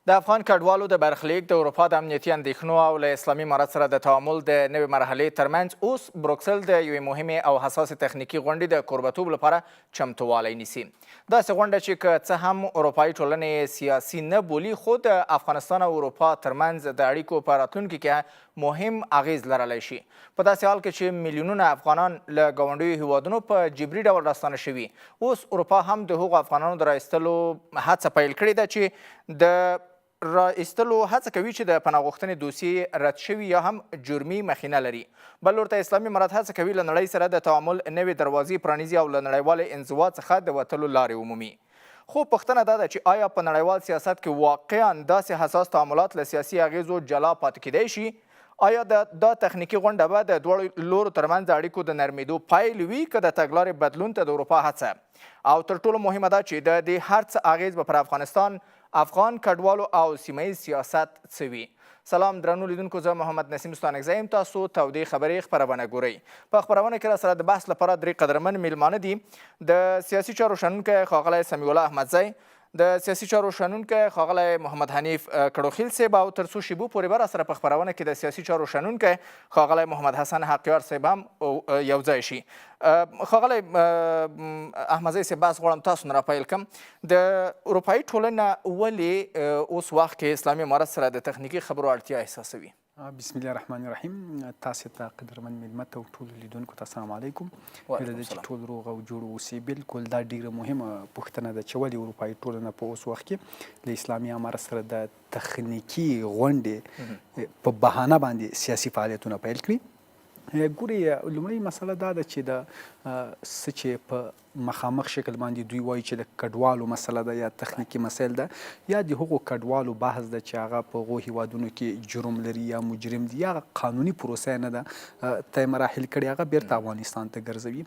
د افغان کډوالو د برخلیک، د اروپا د امنیتي اندېښنو او له اسلامي امارت سره د تعامل د نوې مرحلې ترمنځ اوس بروکسل د یوې مهمې او حساسې تخنیکي غونډې د کوربتوب لپاره چمتووالی نیسي. داسې غونډه چې که څه هم اروپايي ټولنې یې سیاسي نه بولي، خو د افغانستان او اروپا ترمنځ د اړیکو په راتلونکي کې مهم اغېز لرلی شي. په داسې حال کې چې میلیونونه افغانان له ګاونډیو هیوادونو په جبري ډول راستانه شوي، اوس اروپا هم د هغو افغانانو د را ایستلو هڅه پیل کړې ده چې د را ایستلو هڅه کوي چې د پناه غوښتنې دوسیې رد شوي یا هم جرمي مخینه لري. بل لور ته اسلامي امارت هڅه کوي له نړۍ سره د تعامل نوې دروازې پرانیزي او له نړیوالې انزوا څخه د وتلو لارې ومومي. خو پوښتنه دا ده چې آیا په نړیوال سیاست کې واقعا داسې حساس تعاملات له سیاسي اغیزو جلا پاتې کیدای شي؟ آیا د دا تخنیکي غونډه به د دواړو لورو ترمنځ د اړیکو د نرمېدو پیل وي که د تګلارې بدلون ته د اروپا هڅه؟ او تر ټولو مهمه دا چې د دې هر څه اغیز به پر افغانستان، افغان کډوالو او سیمه ییز سیاست څه وي؟ سلام درنو لیدونکو، زه محمد نسیم ستانکزی یم، تاسو تودې خبرې خپرونه ګورئ. په خپرونه کې راسره د بحث لپاره درې قدرمن میلمانه دي. د سیاسي چارو شنونکی ښاغلی سمیع الله احمدزی، د سیاسي چارو شنونکی ښاغلی محمد حنیف کړوخیل صاحب او تر څو شیبو پورې به راسره په خپرونه کې د سیاسي چارو شنونکی ښاغلی محمد حسن حقیار صاحب هم یو ځای شي. ښاغلی احمدزی صاحب، بحث غواړم تاسو نه راپیل کړم. د اروپایي ټولنه ولې اوس وخت کې اسلامي امارت سره د تخنیکي خبرو اړتیا احساسوي؟ بسم الله الرحمن الرحیم. تاسو ته، قدرمن میلمه ته او ټولو لیدونکو ته السلام علیکم. هیله ده چې ټول روغ او جوړ اوسئ. بالکل، دا ډیره مهمه پوښتنه ده چې ولې اروپایي ټولنه په اوس وخت کې له اسلامي امارت سره د تخنیکي غونډې په بهانه باندې سیاسي فعالیتونه پیل کړي. ګوري، لومړۍ مسله دا ده چې د څه چې په مخامخ شکل باندې دوی وایي چې د کډوالو مسله ده یا تخنیکي مسایل ده یا د هغو کډوالو بحث ده چې هغه په هغو هیوادونو کې جرم لري یا مجرم دي یا قانوني پروسه نه ده طی مراحل کړي، هغه بیرته افغانستان ته ګرځوي.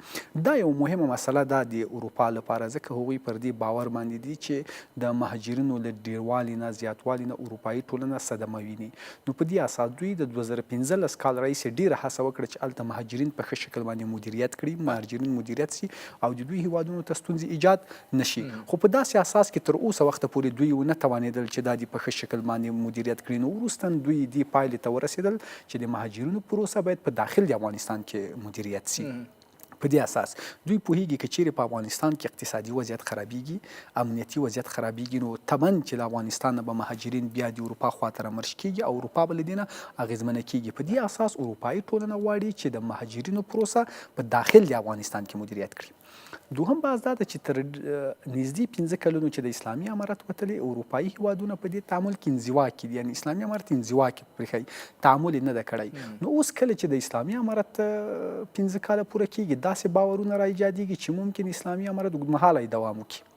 دا یو مهمه مسله ده د اروپا لپاره، ځکه هغوی پر دې باور باندې دي چې د مهاجرینو له ډیروالي نه، زیاتوالي نه اروپایي ټولنه صدمه ویني. نو په دې اساس دوی د 2015 کال راهیسې ډېره هڅه وکړه چې هلته مهاجرین په ښه شکل باندې مدیریت کړي، مهاجرین مدیریت شي او د دوی هېوادونو ته ستونزې ایجاد نه شي. خو په داسې اساس کې تر اوسه وخته پورې دوی ونه توانېدل چې دا دې په ښه شکل باندې مدیریت کړي. نو وروسته دوی دې پایلې ته ورسېدل چې د مهاجرینو پروسه باید په داخل د افغانستان کې مدیریت شي. په دې اساس دوی پوهیږي که چیرې په افغانستان کې اقتصادي وضعیت خرابیږي، امنیتي وضعیت خرابیږي، نو طبعا چې له افغانستان نه به مهاجرین بیا د اروپا خواته رامرش کیږي او اروپا به له دې نه اغیزمنه کیږي. په دې اساس اروپایي ټولنه غواړي چې د مهاجرینو پروسه په داخل د افغانستان کې مدیریت کړي. دوهم بحث دا ده چې تر نږدې 5 کلونو چې د اسلامي امارت وتلې، اروپایي هیوادونه په دې تعامل کې انزوا کې دي، یعنی اسلامي امارت انزوا کې پرېښی، تعامل یې نه ده کړی. نو اوس کله چې د اسلامي امارت 5 کاله پوره کیږي، داسې باورونه را ایجادیږي چې ممکن اسلامي امارت اوږدمهالی دوام وکړي.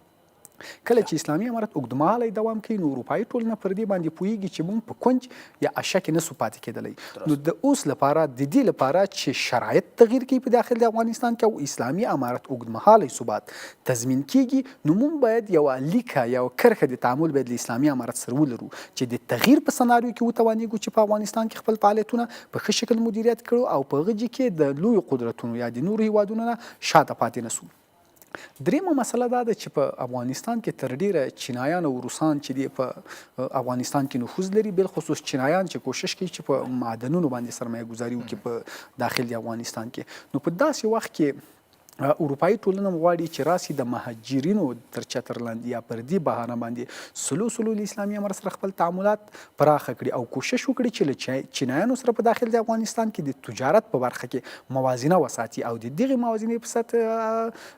کله چې اسلامي امارت اوږدمهالی دوام کوي، نو اروپایي ټولنه پر دې باندې پوهیږي چې موږ په کنج یا اشه کې نسو پاتې کېدلی. نو د اوس لپاره، د دې لپاره چې شرایط تغییر کوي په داخل د افغانستان کې او اسلامي امارت اوږدمهالی ثبات تضمین کیږي، نو موږ باید یوه لیکه، یوه کرښه د تعامل باید له اسلامي امارت سره ولرو چې د تغییر په سناریو کې وتوانیږو چې په افغانستان کې خپل فعالیتونه په ښه شکل مدیریت کړو او په هغه کې د لویو قدرتونو یا د نورو هیوادونو نه شاته پاتې نسو. درېیمه مسله دا ده چې په افغانستان کې تر ډېره چینایان او روسان چې دي، په افغانستان کې نفوذ لري، بالخصوص چینایان چې کوشش کوي چې په معدنونو باندې سرمایه ګذاري وکړي په داخل د افغانستان کې. نو په داسې وخت کې اروپایي ټولنه غواړي چې راسي د مهاجرینو تر چتر لاندې یا پر دې بهانه باندې سلو سلو له اسلامي امارت سره خپل تعاملات پراخه کړي او کوشش وکړي چې له چینایانو سره په داخل د افغانستان کې د تجارت په برخه کې موازنه وساتي او د دغې موازنې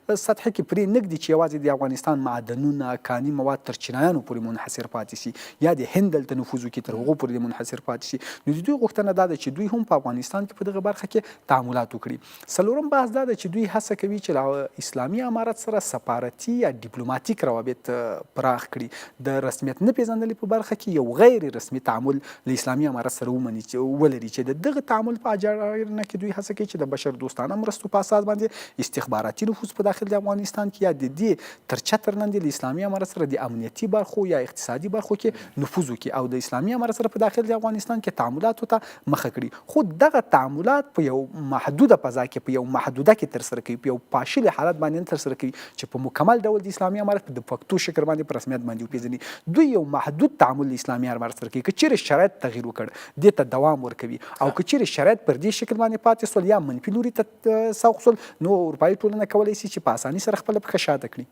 په سطح کې پرې نه ږدي چې یوازې د افغانستان معدنونه، کاني مواد تر چینایانو پورې منحصر پاتې شي یا د هند دلته نفوذ وکړي، تر هغو پورې منحصر پاتې شي. نو د دوی غوښتنه دا ده چې دوی هم په افغانستان کې په دغه برخه کې تعاملات وکړي. څلورم بحث دا ده چې دوی هڅه کوي چې له اسلامي امارت سره سفارتي یا ډیپلوماتیک روابط پراخ کړي، د رسمیت نه پېژندلې په برخه کې یو غیر رسمي تعامل له اسلامي امارت سره ومني چې ولري، چې د دغه تعامل په اجرانه کې دوی هڅه کوي چې د بشر دوستانه مرستو په اساس باندې استخباراتي نفوذ په داخل د افغانستان کې یا د دې تر چتر لاندې له اسلامي امارت سره د امنیتي برخو یا اقتصادي برخو کې نفوذ وکړي او د اسلامي امارت سره په داخل د افغانستان کې تعاملاتو ته مخه کړي. خو دغه تعاملات په یو محدوده فضا کې، په یو محدوده کې ترسره کوي، په یو پاشلي حالت باندې نه ترسره کوي چې په مکمل ډول د اسلامي امارت په د پښتو شکل باندې په رسمیت باندې وپیژني. دوی یو محدود تعامل له اسلامي امارت سره کوي. که چیرې شرایط تغییر وکړ، دې ته دوام ورکوي او که چیرې شرایط پر دې شکل باندې پاتې سول یا منفي لوري ته سوق سول، نو اروپایي ټولنه کولای شي چې په اساني سره خپله پښه شاته کړي.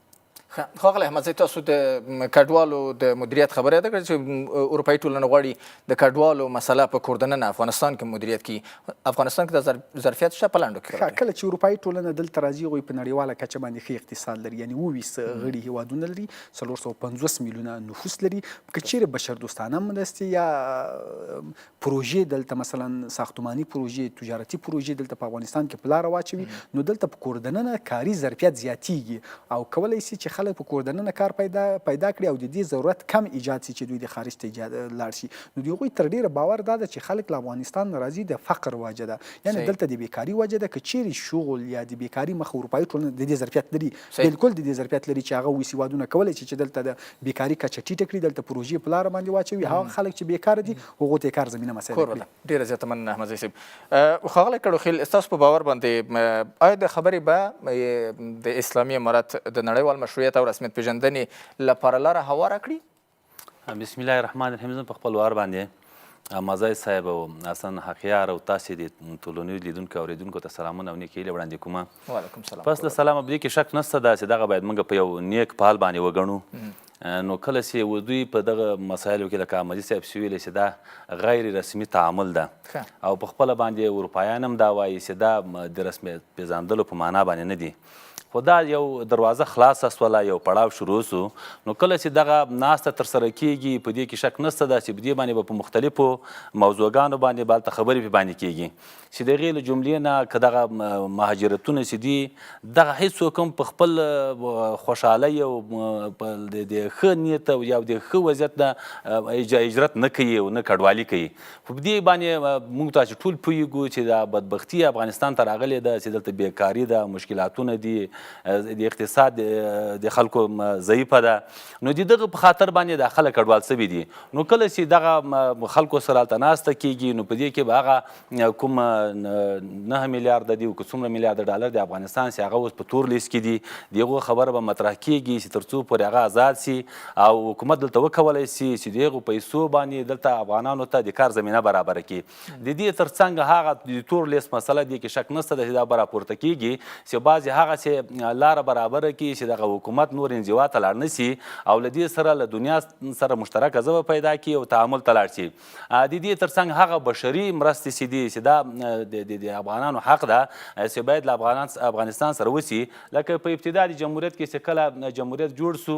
ښاغلی احمدزی، تاسو د کډوالو د مدیریت خبره یاده کړه چې اروپایي ټولنه غواړي د کډوالو مسله په کور دننه افغانستان کې مدیریت کړي. افغانستان کې دا ظرفیت شته په لنډو کې؟ ښه، کله چې اروپایي ټولنه دلته راځي، هغوی په نړیواله کچه باندې ښه اقتصاد لري، یعنې 27 غړي هیوادونه لري، 450 میلیونه نفوس لري. که چیرې بشردوستانه مرستې یا پروژې دلته، مثلا ساختماني پروژې، تجارتي پروژې دلته په افغانستان کې په لاره واچوي، نو دلته په کور دننه کاري ظرفیت زیاتیږي او کولای شي چې خلک په کور دننه کار پیدا کړي او د دې ضرورت کم ایجاد شي چې دوی د خارج ته لاړ شي. نو د هغوی تر ډیره باور دا ده چې خلک له افغانستان نه راځي د فقر وجه ده، یعنې دلته د بیکاري وجه ده. که چیرې شغل یا د بیکاري مخه، اروپایي ټولنه د دې ظرفیت لري، بالکل د دې ظرفیت لري چې هغه اوس هیوادونه کولای شي چې دلته د بیکاري کچه ټیټه کړي، دلته پروژې په لاره باندې واچوي، هغه خلک چې بیکاره دي هغو ته کار زمینه مساعده کړي. ډیره زیاته مننه احمدزی صاحب. ښاغلی کړوخیل، ستاسو په باور باندې آیا د خبرې به د اسلامي امارت د نړیوال مشروعیت او رسمیت پېژندنې لپاره لاره هواره کړي؟ بسم الله الرحمن الرحیم. زه په خپل وار باندې احمدزی صاحب او حسن حقیار او تاسې د ټولنیز لیدونکو اورېدونکو ته سلامونه او نیکې هیلې وړاندې کوم. وعلیکم سلام. پس له سلامه په دې کې شک نشته ده چې دغه باید موږ په یو نیک پال باندې وګڼو. نو کله چې دوی په دغه مسایلو کې لکه احمدي صاحب چې ویلې چې دا غیر رسمي تعامل ده او په خپله باندې اروپایان هم دا وایي چې دا د رسمیت پېژندلو په معنا باندې نه دي، خو دا یو دروازه خلاصه سوله، یو پړاو شروع سو. نو کله چې دغه ناسته ترسره کیږي په دې کې شک نشته ده چې په دې باندې به په مختلفو موضوعګانو باندې به هلته خبرې پې باندې کیږي چې د هغې له جملې نه که دغه مهاجرتونه چې دي دغه هیڅوک هم په خپل خوشحالۍ او د ښه نیت او یا د ښه وضعیت نه هجرت نه کوي او نه کډوالي کوي. خو په دې باندې موږ تاسې ټول پوهېږو چې دا بدبختي افغانستان ته راغلې ده چې دلته بېکاري ده، مشکلاتونه دي، د اقتصاد د خلکو ضعیفه ده، نو د دغه په خاطر باندې دا خلک کډوال سوي دي. نو کله چې دغه خلکو سره هلته ناسته کېږي نو په دې کې به هغه کوم 9 میلیارده دي او که څومره میلیارده ډالر د افغانستان چې هغه اوس په تور لیست کې دي، د هغو خبره به مطرح کېږي چې تر څو پورې هغه ازاد سي او حکومت دلته وکولای سي چې د هغو پیسو باندې دلته افغانانو ته د کار زمینه برابره کړي. د دې ترڅنګ هغه د تور لیست مسله دې کې شک نشته ده چې دا به راپورته کېږي چې بعضې هغسې لاره برابره کړي چې دغه حکومت نور انزوا ته لاړ نه سي او له دې سره له دنیا سره مشترکه ژبه پیدا کړي او تعامل ته لاړ سي. د دې ترڅنګ هغه بشري مرستې چې دي چې دا د افغانانو حق ده چې باید له افغانستان سره وسي. لکه په ابتدا د جمهوریت کې چې کله جمهوریت جوړ سو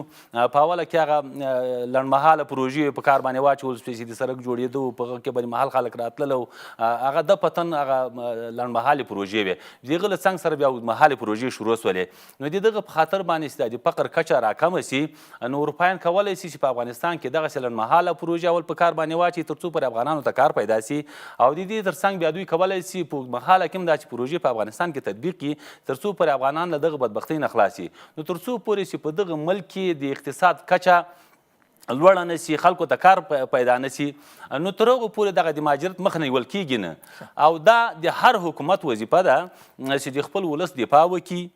په اوله کې هغه لنډمهاله پروژې په کار باندې واچول شوې چې د سړک جوړېدو په هغه کې باندې محل خلک راتلل او هغه د پتن هغه لنډمهالې پروژې وې. د هغه له څنګ سره بیا اوږدمهالې پروژې شروع سولې. نو د دغه په خاطر باندې چې د فقر کچه راکمه سي نو اروپایان کولای سي چې په افغانستان کې دغسې لنډمهاله پروژې اول په کار باندې واچوي تر څو پورې افغانانو ته کار پیدا سي او د دې تر څنګ بیا دوی کولای سي په اوږدمهاله کې هم داسې پروژې په افغانستان کې تطبیق کړي تر څو پورې افغانان له دغه بدبختۍ نه خلاص سي. نو تر څو پورې چې په دغه ملک کې د اقتصاد کچه لوړه نه سي، خلکو ته کار پیدا نه سي، نو تر هغو پورې دغه د مهاجرت مخه نیول کېږي نه. او دا د هر حکومت وظیفه ده چې د خپل ولس دفاع وکړي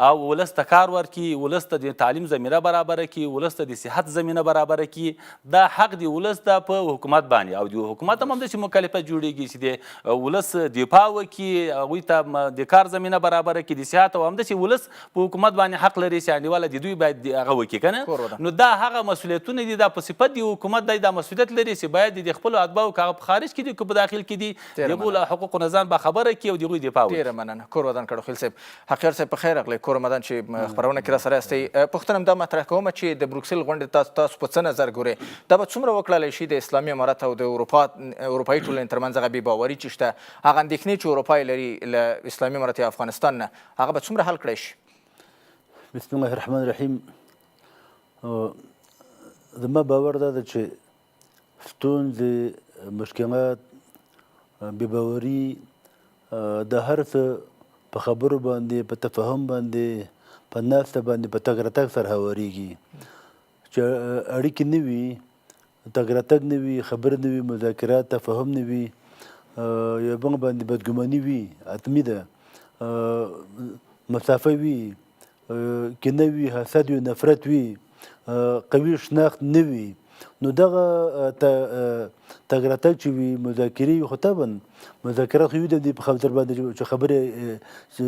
او ولس ته کار ورکړي، ولس ته د تعلیم زمینه برابره کړي، ولس ته د صحت زمینه برابره کړي. دا حق د ولس ده په حکومت باندې او د حکومت هم همداسې مکلفیت جوړېږي چې د ولس دفاع وکړي، هغوی ته د کار زمینه برابره کړي، د صحت او همداسې ولس په حکومت باندې حق لري چې انډیواله د دوی باید هغه وکړي که نه. نو دا هغه مسؤلیتونه دي، دا په صفت د حکومت دی، دا مسؤلیت لري چې باید د خپلو اتباعو که هغه په خارج کې دي که په داخل کې دي د هغو له حقوقو نه ځان باخبره کړي او د هغوی دفاع وکړي. ډېره مننه کور ودان کړوخیل صاحب. حقیار صاحب په خیر راغلی، کور مدان چې خپرونه کې را سره یاستئ. پوښتنه هم دا مطرح کوم چې د بروکسل غونډې تاسو په څه نظر ګورئ؟ دا به څومره وکړلی شي د اسلامي امارت او د اروپایي ټولنې ترمنځ هغه بې باوري چې شته، هغه اندېښنې چې اروپا یې لري له اسلامي امارت یا افغانستان نه، هغه به څومره حل کړی شي؟ بسم الله الرحمن الرحیم. زما باور دا ده چې ستونزې، مشکلات، بې باوري د هر څه په خبرو باندې، په تفاهم باندې، په ناسته باندې، په تګ راتګ سره هوارېږي. چې اړیکې نه وي، تګ راتګ نه وي، خبرې نه وي، مذاکرات، تفاهم نه وي، یو بل باندې بدګماني وي، حتمي ده. مسافه وي، کینه وي، حسد وي، نفرت وي، قوي شناخت نه وي، نو دغه تګ راتګ چې وي، مذاکرې وي، خو طبعا مذاکرات خو وي د دې په خاطر باندې چې خبرې چې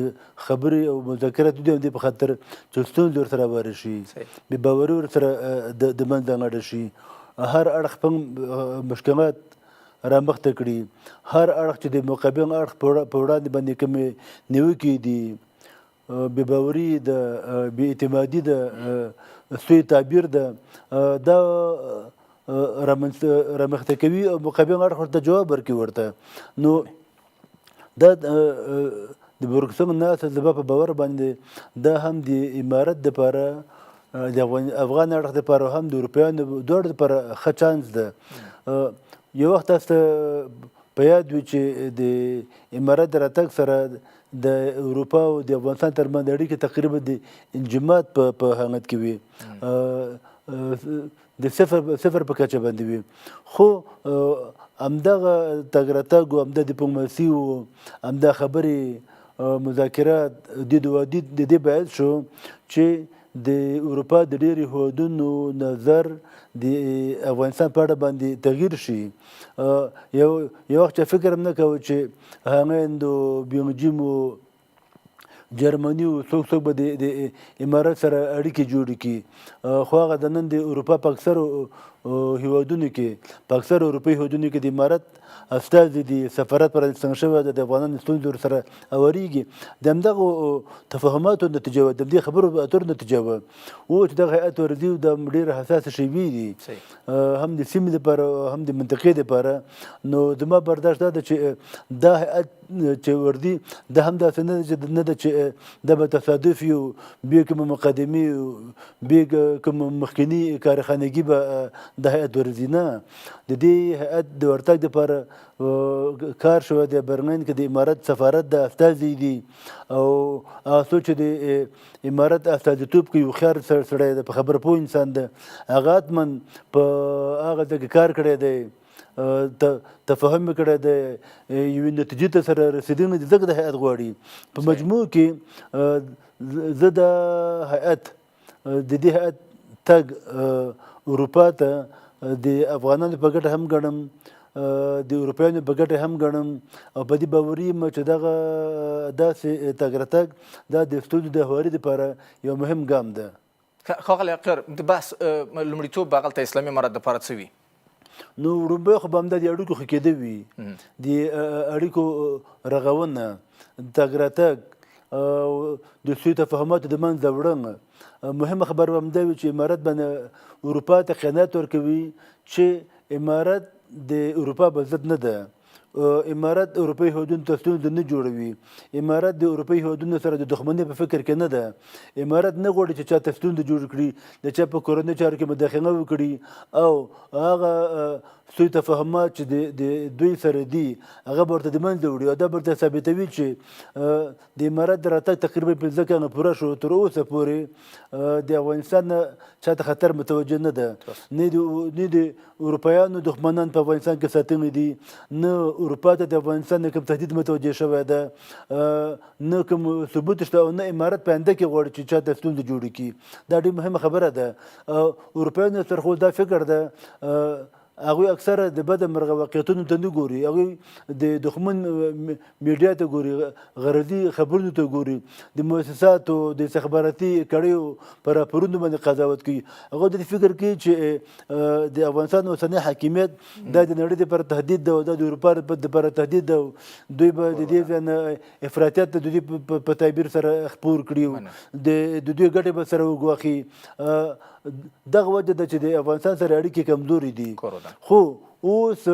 خبرې او مذاکرات وي د دې په خاطر چې ستونزې ورسره هوارې شي، بې باوري ورسره د منځه لاړه شي، هر اړخ خپل مشکلات رامخته کړي، هر اړخ چې د مقابل اړخ په وړاندې باندې کومې نیوکې دي، بې باوري ده، بې اعتمادي ده، سوء تعبیر ده، دا رامخته کوي او مقابل اړخ ورته جواب ورکوي ورته. نو دا د بروکسل ناسته زما په باور باندې دا هم د امارت دپاره، د افغان اړخ دپاره هم د اروپایانو دواړو دپاره ښه چانس ده. یو وخت تاسو ته په یاد وي چې د امارت د راتګ سره د اروپا او د افغانستان ترمنځ اړیکې تقریبا د انجماد په حالت کې وي، د صفر په کچه باندې وي. خو همدغه تګ راتګ او همدا دیپلوماسي او همدا خبرې مذاکرات د دې باعث شو چې د اروپا د ډېرو هېوادونو نظر د افغانستان په اړه باندې تغییر شي. یو وخت چا فکر هم نه کاوه چې هالند او بلجیم او جرمني او څوک څوک به د امارت سره اړیکې جوړې کړي، خو هغه د نن د اروپا په اکثرو هیوادونو کې، په اکثرو اروپایي هیوادونو کې د امارت استازي دي، سفارت پرانیستل شوی دی، د افغانانو ستونزې ورسره هوارېږي. د همدغو تفاهماتو نتیجه وه، د همدې خبرو اترو نتیجه وه اوس چې دغه هیئت ورځي، دا ډېره حساسه شیبې دي، هم د سیمې لپاره هم د منطقې لپاره. نو زما برداشت دا ده چې دا هیئت چې ورځي دا هم داسې نه ده نه ده چې دا به تصادف وي، بې کومې مقدمې، بې کوم مخکني کارخانګي به دا هیئت ورځي. نه، د دې هیئت د ورتګ لپاره کار شوی دی. برلین کې د امارت سفارت د استازي دي او هغه څوک چې د امارت استازیتوب کوي هوښیار سړی دی، په خبره پوه انسان دی، هغه حتما په هغه ځای کې کار کړی دی، تفاهم یې کړی دی، یوې نتیجې ته سره رسېدلي دي، ځکه د هیئت غواړي. په مجموع کې زه د هیئت د دې هیئت تګ اروپا ته د افغانانو په ګټه هم ګڼم، د اروپایانو په ګټه هم ګڼم او په دې باوري یم چې دغه داسې تګ راتګ دا د ستونزو د هواري لپاره یو مهم ګام ده. ښاغلی حقیار، د بحث لومړیتوب به هغلته اسلامي امارت دپاره څه وي؟ نو وړومبی خو به همدا د اړیکو ښه کېده وي، د اړیکو رغونه، تګ راتګ او د سوء تفاهماتو د منځه وړنه. مهمه خبره به همدا وي چې امارت باندې اروپا ته قناعت ورکوي چې امارت د اروپا په ضد نه ده، امارت اروپایي هېوادونو ته ستونزې نه جوړوي، امارت د اروپایي هېوادونو سره د دښمنۍ په فکر کې نه ده، امارت نه غواړي چې چاته ستونزې جوړ کړي، د چا په کورنیو چارو کې مداخله وکړي او هغه سوء تفاهمات چې د دوی سره دي هغه به ورته د منځه وړي او دا به ورته ثابتوي چې د امارت د راتګ تقریبا 15 کاله پوره شو، تر اوسه پورې د افغانستان نه چاته خطر متوجه نه ده، نه د اروپایانو دښمنان په افغانستان کې ساتلي دي، نه اروپا ته د افغانستان نه کوم تهدید متوجه شوی ده، نه کوم ثبوت شته او نه امارت په آینده کې غواړي چې چاته ستونزې جوړې کړي. دا ډېر مهمه خبره ده. اروپایانو سره خو دا فکر ده، هغوی اکثره د بده مرغه واقعیتونو ته نه ګوري، هغوی د دښمن میډیا ته ګوري، غرضي خبرونو ته ګوري، د مؤسساتو د استخباراتي کړیو په راپورونو باندې قضاوت کوي. هغوی د دې فکر کوي چې د افغانستان اوسنی حاکمیت دا د نړۍ لپاره تهدید ده او دا د اروپا لپاره تهدید ده، دوی به د دې ځای نه افراطیت د دوی په تعبیر سره خپور کړي، د دوی ګټې به سره وګواښي. دغه وجه ده چې د افغانستان سره اړیکې کمزورې دي، خو اوس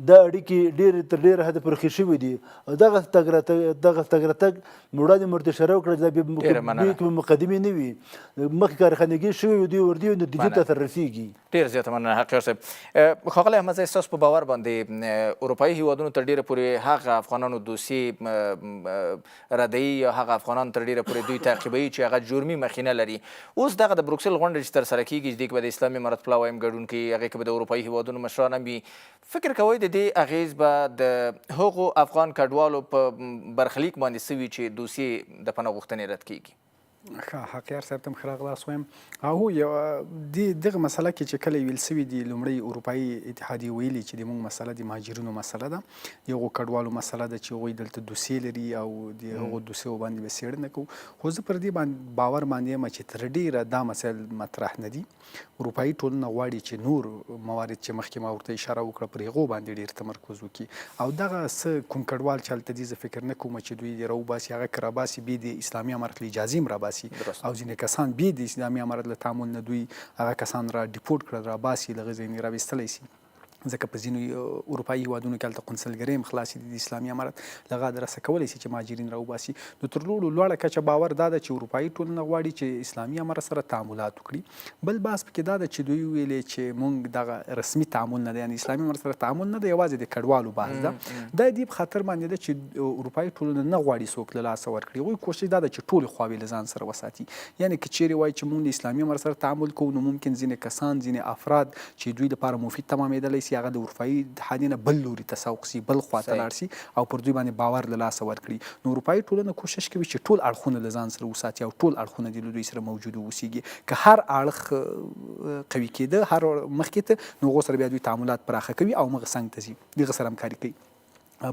دا اړیکې ډېرې تر ډېره حده پرخې شوې دي او دغه تګ راتګ دغه تګ راتګ وړاندې مې ورته اشاره وکړه چې دا بې کومې مقدمې نه وي، مخکې کارخانګي شوې وي، دوی وردي او نتیجې ته سره رسېږي. ډېره زیاته مننه حقیار صاحب. ښاغلی احمدزی، ستاسو په باور باندې اروپایي هیوادونو تر ډېره پورې هغه افغانانو دوسیې ردوي یا هغه افغانان تر ډېره پورې دوی تعقیبوي چې هغه جرمي مخینه لري؟ اوس دغه د بروکسل غونډه چې ترسره کېږي، چې دې کې به د اسلامي امارت پلاوی هم ګډون کوي، هغې کې به د اروپایي هیوادونو مشران هم وي، فکر کوئ د د دې اغېز به د هغو افغان کډوالو په برخلیک باندې څه وي چې دوسیې د پناه غوښتنې رد کېږي؟ ښه حقیار صاحب ته هم ښه راغلاست وایم. هو یو دې دغه مسله کې چې کله ویل سوي دي، لومړی اروپایي اتحادیې ویلي چې د موږ مسله د مهاجرینو مسله ده، د هغو کډوالو مسله ده چې هغوی دلته دوسیې لري او د هغو دوسیو باندې به څېړنه کوو. خو زه پر دې باندې باور باندې یم چې تر ډېره دا مسایل مطرح نه دي. اروپايي ټولنه غواړي چې نور موارد چې مخکې ما ورته اشاره وکړه پر هغو باندې ډېر تمرکز وکړي او دغه څه کوم کډوال چې هلته دي زه فکر نه کوم چې دوی دې راوباسي، هغه که راباسي بې د اسلامي امارت له اجازې هم راباسي او ځینې کسان بې د اسلامي امارت له تعامل نه دوی هغه کسان را ډیپورټ کړل راباسي له هغه ځای نه یې راویستلی شي. ځکه په ځینو اروپایي هیوادونو کې هلته قونسلګرۍ هم خلاصې دي، د اسلامي امارت له هغه ادرسه کولی شي چې مهاجرین راوباسي. نو تر لوړو لوړه کچه باور دا ده چې اروپایي ټولنه غواړي چې اسلامي امارت سره تعاملات وکړي. بل بحث پکې دا ده چې دوی ویلې چې مونږ دغه رسمي تعامل نه ده، یعنی اسلامي امارت سره تعامل نه ده، یوازې د کډوالو بحث ده. دا دې په خاطر باندې ده چې اروپایي ټولنه نه غواړي څوک له لاسه ورکړي. هغوی کوشش دا ده چې ټولې خواوې له ځان سره وساتي، یعنی که چیرې وایي چې مونږ له اسلامي امارت سره تعامل کوو نو ممکن ځینې کسان، ځینې افراد چې دوی لپاره مفید تمامېدلی سي هغه د اروپايي اتحادیې نه بل لوري ته سوق سي، بل خوا ته لاړ سي او پر دوی باندې باور له لاسه ورکړي. نو اروپايي ټولنه کوشش کوي چې ټول اړخونه له ځان سره وساتي او ټول اړخونه دې له دوی سره موجود واوسیږي. که هر اړخ قوي کېده، هر مخکې ته، نو هغو سره بیا دوی تعاملات پراخه کوي او مغه څنګ ته ځي، دغه سره همکاري کوي.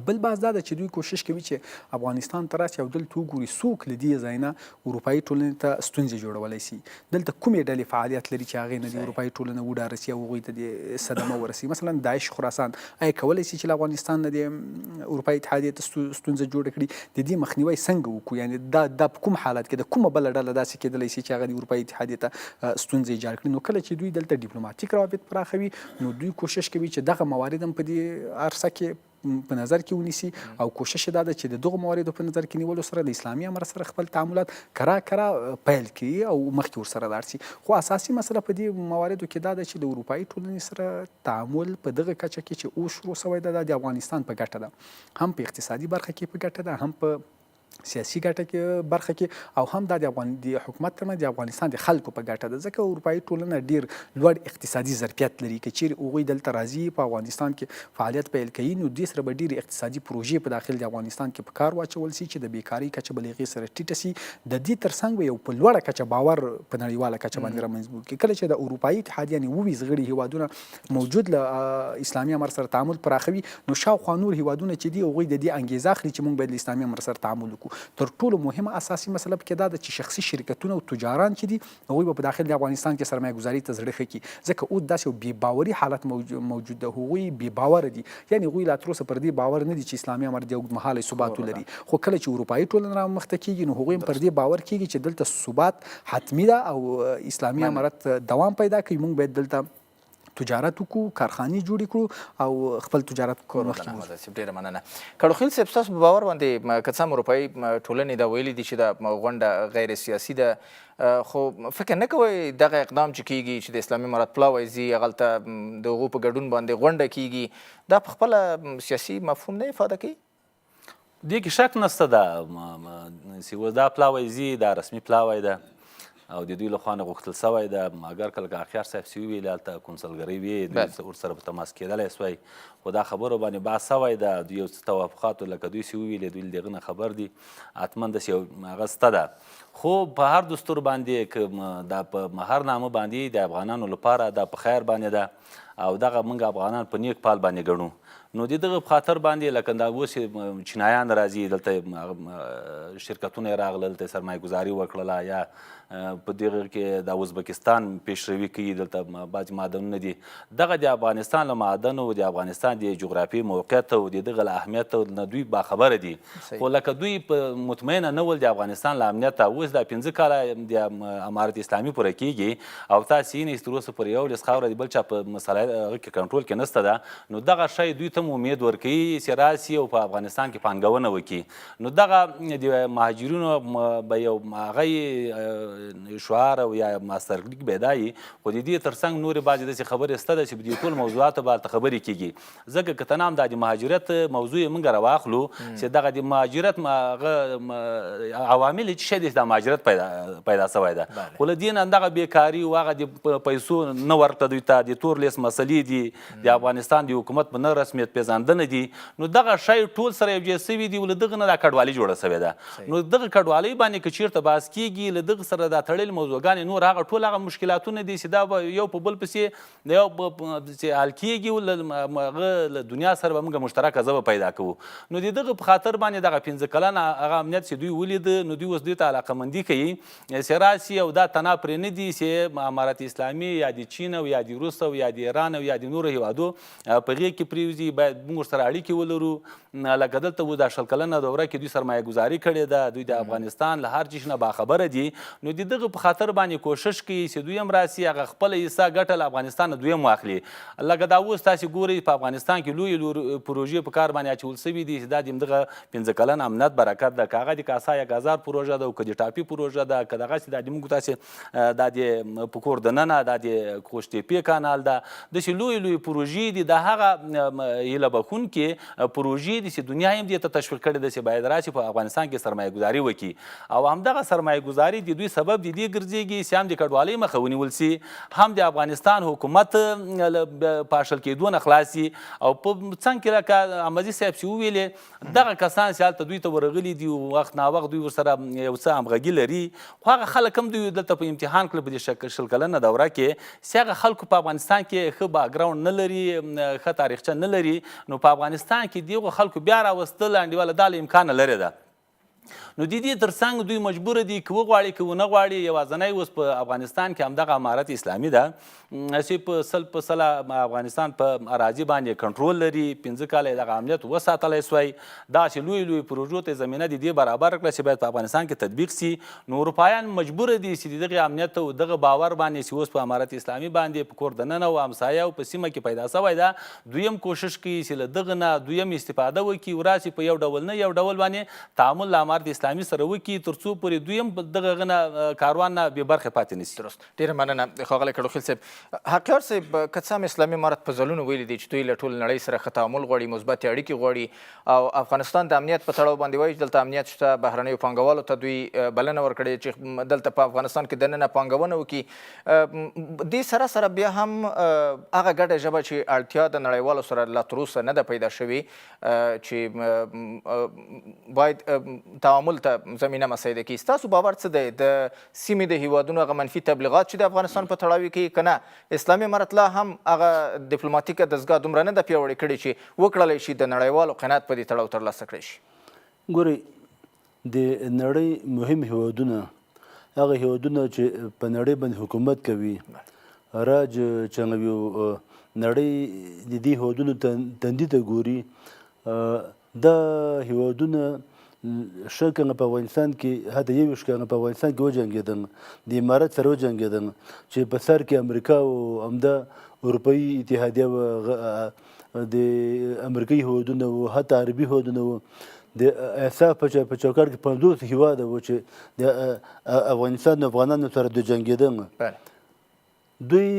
بل بحث دا ده چې دوی کوشش کوي چې افغانستان ته راسي او دلته وګوري څوک له دې ځای نه اروپایي ټولنې ته ستونزې جوړولی سي، دلته کومې ډلې فعالیت لري چې هغې نه دې اروپایي ټولنه وډاره سي او هغوی ته دې صدمه ورسي. مثلا داعش خراسان آیا کولی سي چې له افغانستان نه دې اروپایي اتحادیې ته ستونزه جوړه کړي؟ د دې مخنیوی څنګه وکړو؟ یعنې دا دا په کوم حالت کې ده؟ کومه بله ډله داسې کېدلی سي چې هغه دې اروپایي اتحادیې ته ستونزه ایجاد کړي؟ نو کله چې دوی دلته ډیپلوماټیک روابط پراخوي نو دوی کوشش کوي چې دغه موارد هم په دې عرصه کې په نظر کې ونیسي او کوشش دا ده چې د دغو مواردو په نظر کې نیولو سره د اسلامي امارت سره خپل تعاملات کرا کرا پیل کړي او مخکې ورسره لاړ شي. خو اساسي مسله په دې مواردو کې دا ده چې د اروپایي ټولنې سره تعامل په دغه کچه کې چې اوس شروع شوی ده، دا د افغانستان په ګټه ده، هم په اقتصادي برخه کې په ګټه ده، هم په سیاسي ګټه کې برخه کې او هم دا د افغان د حکومت ترمنځ د افغانستان د خلکو په ګټه ده، ځکه اروپایي ټولنه ډیر لوړ اقتصادي ظرفیت لري. که چیرې هغوی دلته راځي په افغانستان کې فعالیت پیل کوي نو دې سره به ډېرې اقتصادي پروژې په داخل د افغانستان کې په کار واچول سي چې د بیکارۍ کچه به له هغې سره ټیټه سي. د دې ترڅنګ به یو په لوړه کچه باور په نړیواله کچه باندې رامنځ کړي. کله چې د اروپایي اتحادیې یعنې 27 غړي هیوادونه موجود له اسلامي امارت سره تعامل پراخوي نو شاوخوا نور هیوادونه چې دي هغوی د دې انګیزه اخلي چې موږ باید له اسلامي امارت سره تعامل وکړو. تر ټولو مهمه اساسي مسله پکې دا ده چې شخصي شرکتونه او تجاران چې دي هغوی به په داخل د افغانستان کې سرمایه ګذاري ته زړه ښه کړي، ځکه اوس داسې یو بې باوري حالت موجود ده، هغوی بې باوره دي، یعنې هغوی لا تر اوسه پر دې باور نه دي چې اسلامي امارت دې اوږدمهالی ثبات ولري. خو کله چې اروپایي ټولنه رامخته کیږي نو هغوی هم پر دې باور کیږي چې دلته ثبات حتمي ده او اسلامي امارت دوام پیدا کوي، موږ باید دلته تجارت وکړو، کارخانې جوړې کړو او خپل تجارت مخکې بوځو. صاحب ډېره مننه. کړوخیل صاحب ستاسو په باور باندې که څه هم اروپایي ټولنې دا ویلي دي چې دا غونډه غیر سیاسي ده، خو فکر نه کوئ دغه اقدام چې کیږي چې د اسلامي امارت پلاوی ځي هغلته د هغو په ګډون باندې غونډه کیږي، دا په خپله سیاسي مفهوم نه افاده کوي؟ دې کې شک نشته ده چې اوس دا پلاوی ځي، دا رسمي پلاوی ده او د دوی له خوا نه غوښتل شوی ده. مګر که لکه اخیار صاحب چې وویل هلته کونسلګرۍ وې، دوی ورسره په تماس کېدلی شوی، خو دا خبرو باندې بحث شوی ده. دوی یو څه توافقاتو لکه دوی چې وویلې دوی له دغه نه خبر دي، حتما داسې یو هغه شته ده. خو په هر دستور باندې که دا په هر نامه باندې د افغانانو لپاره دا په خیر باندې ده او دغه موږ افغانان په نیک پال باندې ګڼو، نو د دغه په خاطر باندې لکه دا اوس چینایان راځي دلته شرکتونه یې راغلل، دلته سرمایه ګذاري وکړله، یا په دغه کې د ازبکستان پیشروي کوي، دلته بعضې معدنونه دي. دغه د افغانستان له معدنو، د افغانستان د جغرافیې موقعیت او د دغه له اهمیت نه دوی باخبره دي، خو لکه دوی په مطمئنه نه ول د افغانستان له امنیته. اوس دا 5 کاله د امارت اسلامي پوره کېږي او تاسې یې نه تر اوسه پورې یو لیست خاوره د بل چا په مسله هغه کې کنټرول کې نشته ده. نو دغه شی دوی ته هم امید ورکوي چې راسي او په افغانستان کې پانګونه وکړي. نو دغه د مهاجرینو به یو هغه شعار او یا ماسترلیک به دا وي، خو د دې ترڅنګ نورې بعضې داسې خبرې شته ده چې په دې ټول موضوعاتو به هلته خبرې کېږي. ځکه که تنام دا د مهاجرت موضوع یې موږ راواخلو چې دغه د مهاجرت هغه عوامل چې شی دی چې دا مهاجرت پیدا شوی ده، خو له دې نه دغه بېکاري او هغه د پیسو نه ورکړه دوی ته، د تور لیست مسله مسلې دي، د افغانستان د حکومت په نه رسمیت پېژندنه دي، نو دغه شی ټول سره یو ځای سوي دي او له دغه نه دا کډوالي جوړه سوې ده. نو دغه کډوالۍ باندې که چیرته بحث کیږي، له دغه سره دا تړلې موضوعګانې نور هغه ټول هغه مشکلاتونه دي چې دا به یو په بل پسې یو چې حل کیږي او له هغه له دنیا سره به موږ مشترکه ژبه پیدا کوو. نو د دغه په خاطر باندې دغه 5 کلنه هغه امنیت چې دوی ولید، نو دوی اوس دوی ته علاقمندي کوي چې راسي او دا تناه پرې نه دي چې امارت اسلامي یا د چین او یا د روس او یا د ایران او یا د نورو هیوادو په غېږ کې پرېوځي، باید موږ ورسره اړیکې ولرو. لکه دلته اوس دا 20 کلنه دوره کې دوی سرمایه ګذاري کړې ده، دوی د افغانستان له هر چیز نه باخبره دي، نو د دغه په خاطر باندې کوشش کوي چې دوی هم راسي، هغه خپله حصه ګټه له افغانستان نه دوی هم واخلي. لکه دا اوس تاسې ګورئ په افغانستان کې لویې لویې پروژې په کار باندې اچول شوي دي چې دا د همدغه 5 کلن امنیت برکت ده. که هغه د کاسا 1000 پروژه ده او که د ټاپي پروژه ده، که دغسې دا د موږ تاسې دا د په کور دننه دا د قوشتېپې کانال ده، داسې لویې لویې پروژې دي. دا هغه هیله بښونکې پروژې دي چې دنیا هم دې ته تشویق کړې ده چې باید راشي په افغانستان کې سرمایه ګذاري وکړي او همدغه سرمایه ګذاري د دوی سبب د دې ګرځېږي چې هم د کډوالۍ مخه ونیول سي، هم د افغانستان حکومت له پاشل کېدو نه خلاص سي. او په څنګ کې لکه احمدزي صاحب چې وویلې، دغه کسان چې هلته دوی ته ورغلي دي، وخت ناوخت دوی ورسره یو څه همغږي لري، خو هغه خلک هم دوی دلته په امتحان کړل په دې 20 کلنه دوره کې چې هغه خلکو په افغانستان کې ښه باکګراونډ نه لري، ښه تاریخچه نه لري، نو په افغانستان کې دغو خلکو بیا راوستل انډیواله دا له امکانه لرې ده. نو د دې ترڅنګ دوی مجبور دي، که وغواړي که ونه غواړي، یوازنی اوس په افغانستان کې همدغه امارت اسلامي ده چې په 100% افغانستان په اراضي باندې کنټرول لري. 5 کاله یې دغه امنیت وساتلی سوی، داسې لوی لوی پروژو ته زمینه د دې برابر کړه چې باید په افغانستان کې تطبیق سي. نو اروپایان مجبور دي چې د دغه امنیت او دغه باور باندې چې اوس په امارت اسلامي باندې په کور دننه او همسایه او په سیمه کې پیدا سوی ده، دوی هم کوشش کوي چې له دغه نه دوی هم استفاده وکړي او راسي په یو ډول نه یو ډول باندې تعامل له امارت اسلامي سره وکړي، تر څو پورې دوی هم دغه غنه کاروان نه بې برخې پاتې نه سي. درست، ډېره مننه ښاغلی کړوخیل صاحب. حقیار صاحب، که څه هم اسلامي امارت په ځلونو ویلي دي چې دوی له ټول نړۍ سره ښه تعامل غواړي، مثبتې اړیکې غواړي او افغانستان د امنیت په تړاو باندې وایي چې دلته امنیت شته، بهرنیو پانګوالو ته دوی بلنه ورکړې چې دلته په افغانستان کې دننه پانګونه وکړي، دې سره سره بیا هم هغه ګډه ژبه چې اړتیا د نړیوالو سره لا تر اوسه نه ده پیدا شوې چې باید تعامل ته زمینه مساعده کړي. ستاسو باور څه دی؟ د سیمې د هیوادونو هغه منفي تبلیغات چې د افغانستان په تړاو یې کوي، که نه اسلامي امارت لا هم هغه دیپلوماتیکه دستګاه دومره نه ده پیاوړې کړې چې وکړلی شي د نړیوالو قناعت په دې تړاو ترلاسه کړی شي؟ ګورئ، د نړۍ مهم هیوادونه، هغه هیوادونه چې په نړۍ باندې حکومت کوي، راج چلوي، نړۍ د دې هیوادونو تندي ته ګوري، دا هیوادونه 20 کاله په افغانستان کې، حتی 21 کاله په افغانستان کې وجنګېدل، د امارت سره وجنګېدل چې په سر کې امریکا او همدا اروپایي اتحادیه وه، د امریکایي هیوادونه وو، حتی عربي هیوادونه وو. د ایساف په چوکاټ کې 50 هیواده وو چې د افغانستان د افغانانو سره د جنګېدل. دوی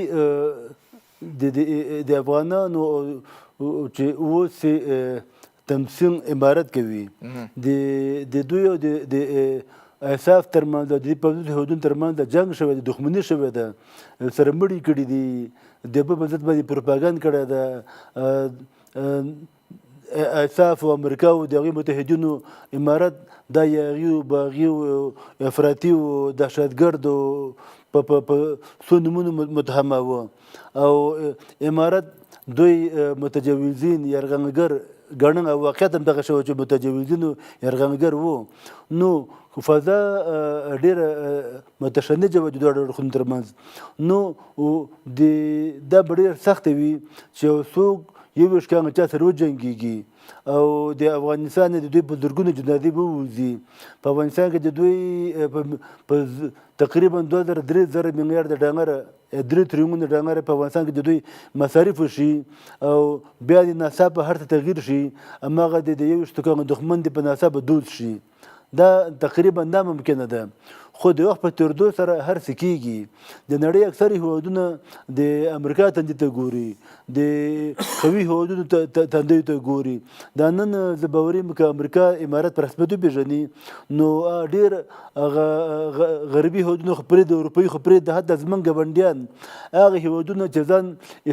د افغانانو چې اوس تمثیل امارت کوي، د دوی او د ایساف ترمنځ، د دې 50 هیوادونو ترمنځ جنګ شوی دی، دښمني شوې ده، سره مړي کړي دي، د بل په ضد باندې پروپاګند کړی ده. ایساف او امریکا او د هغوی متحدینو امارت دا یاغي و، باغي و، افراطي و، دهشتګرد و، په څو نومونو متهماوه او امارت دوی متجاوزین، یرغلګر ګڼل او واقعیت هم دغه شوی چې متجاوزین و یرغلګر وو. نو فضا ډېره متشنجه وه د دواړو اړخونو ترمنځ. نو د دا به ډېره سخته وي چې یو څوک 21 کاله چا سره وجنګېږي او د افغانستان د دوی په زرګونو جنازې ووځي. په افغانستان کې د دوی په تقریبا 2000 3000 میلیارډ ډالر، 3 تریلیونه ډالر په افغانستان کې د دوی مصارف شي او بیا د ناڅاپه هر څه تغییر شي، هماغه د 21 کالو دښمن دې په ناڅاپه دوست شي، دا تقریبا ناممکنه ده. خو د وخت په تېرېدو سره هر څه کېږي. د نړۍ اکثر هېوادونه د امریکا تندي ته ګوري، د قوي هېوادونو تندیو ته ګوري. دا نن زه باوري یم که امریکا امارت په رسمیت وپېژني نو ډېر هغه غربي هېوادونه خو پرېږده، اروپایي خو پرېږده، حتی زموږ ګاونډیان هغه هېوادونه چې ځان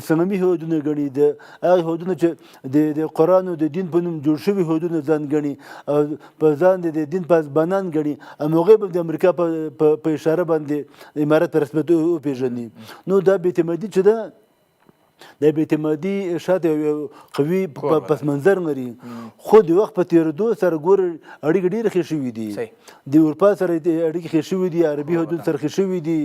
اسلامي هېوادونه ګڼي، د هغه هېوادونه چې د قرآن او د دین په نوم جوړ شوي هېوادونه ځان ګڼي او په ځان د دین پاسبانان ګڼي، هماغوی به د امریکا په اشاره باندې امارت په رسمیت وپېژني. نو دا بې اعتمادي چې ده، د بې اعتمادي شاته یو قوي پس منظر لري، خو د وخت په تېرېدو سره ګوره اړیکې ډېرې ښې شوې دي. د اروپا سره اړیکې ښې شوې دي، عربي هېوادونو سره ښې شوې دي،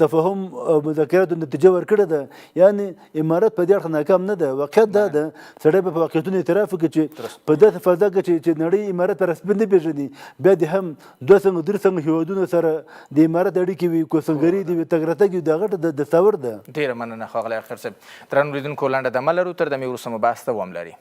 تفاهم او مذاکراتو نتیجه ورکړې ده. یعنې امارت په دې اړخ ناکام نه ده. واقعیت دا ده، سړی به په واقعیتونو اعتراف وکړي چې په داسې فضا کې چې نړۍ امارت په رسمیت نه پېژني، بیا دې هم دوه څنګه درې څنګه هېوادونو سره د امارت اړیکې وي، کونسلګري دې وي، تګ راتګ وي، دا غټه دستاور ده. ډېره مننه ښاغلی اختر صاحب. درنو لیدونکو لنډه دمه لرو، تر دمې وروسته مو بحث دوام لري.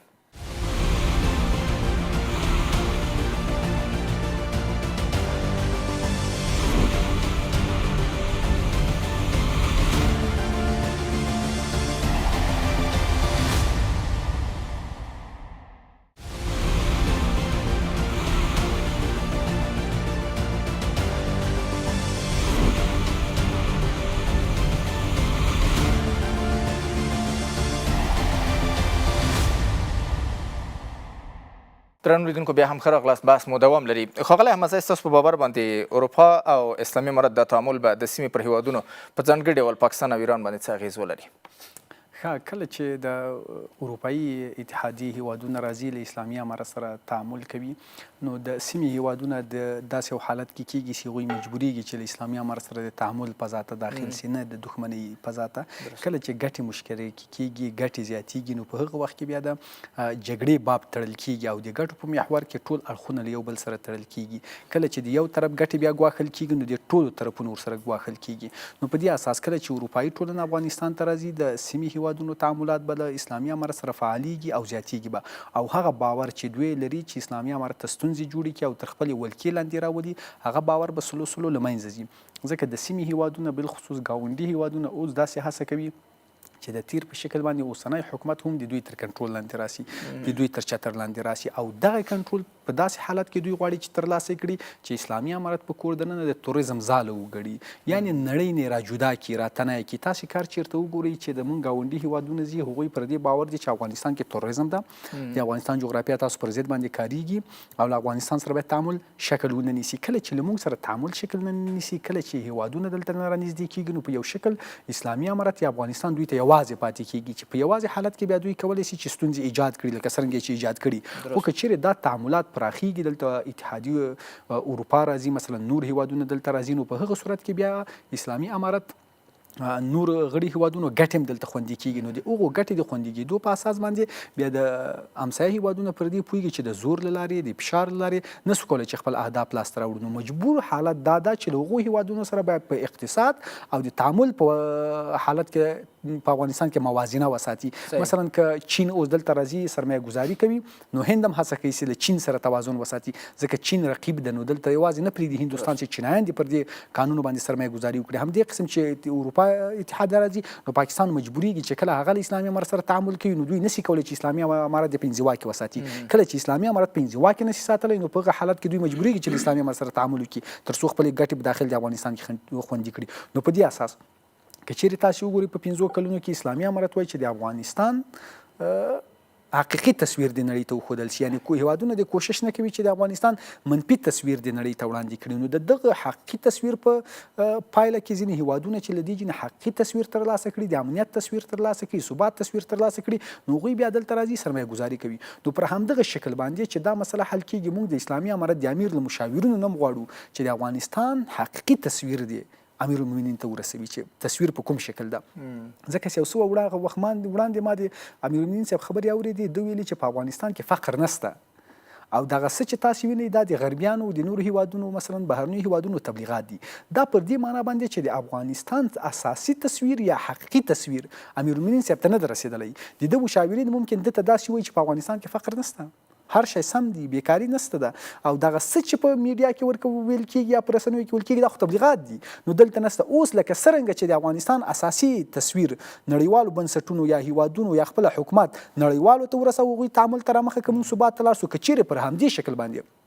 درنو لیدونکو بیا هم ښه راغلاست، بحث مو دوام لري. ښاغلی احمدزی، ستاسو په باور باندې اروپا او اسلامي امارت دا تعامل به د سیمې پر هیوادونو په ځانګړي ډول پاکستان او ایران باندې څه اغېز ولري؟ ښه، کله چې د اروپایي اتحادیې هیوادونه راځي له اسلامي امارت سره تعامل کوي، نو د سیمې هیوادونه د داسې یو حالت کې کیږي چې هغوی مجبوریږي چې له اسلامي امارت سره د تعامل فضا ته داخل سي، نه د دښمنۍ فضا ته. کله چې ګټې مشترکې کیږي، ګټې زیاتیږي، نو په هغه وخت کې بیا د جګړې باب تړل کیږي او د ګټو په محور کې ټول اړخونه له یو بل سره تړل کیږي. کله چې د یو طرف ګټې بیا ګواښل کیږي، نو د ټولو طرفونو ورسره ګواښل کیږي. نو په دې اساس کله چې اروپايي ټولنه افغانستان ته راځي، د سیمې هیوادونو تعاملات به له اسلامي امارت سره فعالیږي او زیاتیږي به او هغه باور چې دوی لري چې اسلامي امارت ته ستونزې جوړې کړي او تر خپلې ولکې لاندې راولي، هغه باور به سلو سلو له منځه ځي. ځکه د سیمې هیوادونه بالخصوص ګاونډي هیوادونه اوس داسې هڅه کوي چې د تیر په شکل باندې اوسنی حکومت هم د دوی تر کنټرول لاندې راسي، د دوی تر چتر لاندې راسي او دغه کنټرول په داسې حالت کې دوی غواړي چې ترلاسه کړي چې اسلامي امارت په کور دننه د توریزم ځاله وګڼي، یعنې نړۍ نه را جدا کړي، را تنه کړي. تاسې کار چیرته وګورئ چې د مونږ ګاونډي هیوادونه ځي، هغوی پر دې باور دي چې افغانستان کې توریزم ده، د افغانستان جغرافیا تاسو پر ضد باندې کاریږي او له افغانستان سره باید تعامل شکل ونه نیسي. کله چې له موږ سره تعامل شکل نه نیسي، کله چې هیوادونه دلته نه رانږدې کیږي، نو په یو شکل اسلامي امارت یا افغانستان دوی ته یوازې پاتې کیږي چې په یوازې حالت کې بیا دوی کولی شي چې ستونزې ایجاد کړي لکه څرنګه چې ایجاد کړي. خو که چیرې دا تعاملات پراخیږي، دلته اتحادیه اروپا راځي، مثلا نور هیوادونه دلته راځي، نو په هغه صورت کې بیا اسلامي امارت نور غړي هیوادونو ګټې هم دلته خوندي کیږي. نو د هغو ګټې د خوندي کېدو په اساس باندې بیا د همسایه هیوادونه پر دې پوهیږي چې د زور له لارې، د فشار له لارې نه سو کولی چې خپل اهداف لاسته راوړو. نو مجبور حالت دا ده چې له هغو هیوادونو سره باید په اقتصاد او د تعامل په حالت کې په افغانستان کې موازنه وساتي. مثلا که چین اوس دلته راځي سرمایه ګذاري کوي، نو هند هم هڅه کوي چې له چین سره توازن وساتي، ځکه چین رقیب ده، نو دلته یوازې نه پرېږدي هندوستان چې چینایان دې پر دې کانونو باندې سرمایه ګذاري وکړي. همدې قسم چې اروپا اتحاد راځي، نو پاکستان مجبوریږي چې کله هغه له اسلامي امارت سره تعامل کوي، نو دوی نسي کولی چې اسلامي امارت دې په انزوا کې وساتي. کله چې اسلامي امارت په انزوا کې نسي ساتلی، نو په هغه حالت کې دوی مجبوریږي چې له اسلامي امارت سره تعامل وکړي تر څو خپلې ګټې په داخل د افغانستان کې خوندي کړي. نو په دې اساس که چیرې تاسې وګورئ په 5 کلونو کې اسلامي امارت وایي چې د افغانستان حقیقي تصویر دې نړۍ ته وښودل شي، یعنې هیوادونه دې کوشش نه کوي چې د افغانستان منفي تصویر دې نړۍ ته وړاندې کړي. نو د دغه حقیقي تصویر په پایله کې ځینې هیوادونه چې له دې ځینې حقیقي تصویر ترلاسه کړي، د امنیت تصویر ترلاسه کړي، ثبات تصویر ترلاسه کړي، نو هغوی بیا دلته راځي سرمایه ګذاري کوي. نو پر همدغه شکل باندې چې دا مسله حل کیږي، موږ د اسلامي امارت د امیر له مشاورینو نه هم غواړو چې د افغانستان حقیقي تصویر دې امیرالمومنین ته ورسوي چې تصویر په کوم شکل ده. ځکه چې یو څه وخت وړاندې ما د امیرالمومنین صاحب خبرې اورېدې، ده ویلي چې په افغانستان کې فقر نشته او دغه څه چې تاسو وینئ دا د غربیانو د نورو هیوادونو مثلا بهرنیو هیوادونو تبلیغات دي. دا پر دې معنا باندې چې د افغانستان اساسي تصویر یا حقیقي تصویر امیرالمومنین صاحب ته نه ده رسېدلی. د ده مشاورین ممکن ده ته داسې وایي چې په افغانستان کې فقر نشته. هر شی سم دي، بیکاري نشته ده او دغه څه چې په میډیا کې ورکه ویل کیږي یا په رسنیو کې ویل کیږي دا خو تبلیغات دي، نو دلته نشته. اوس لکه څرنګه چې د افغانستان اساسي تصویر نړیوالو بنسټونو یا هیوادونو یا خپله حکومت نړیوالو ته ورساوه، هغوی تعامل ته رامخه که موږ ثبات ته لاړ شو، که چیرې پر همدې شکل باندې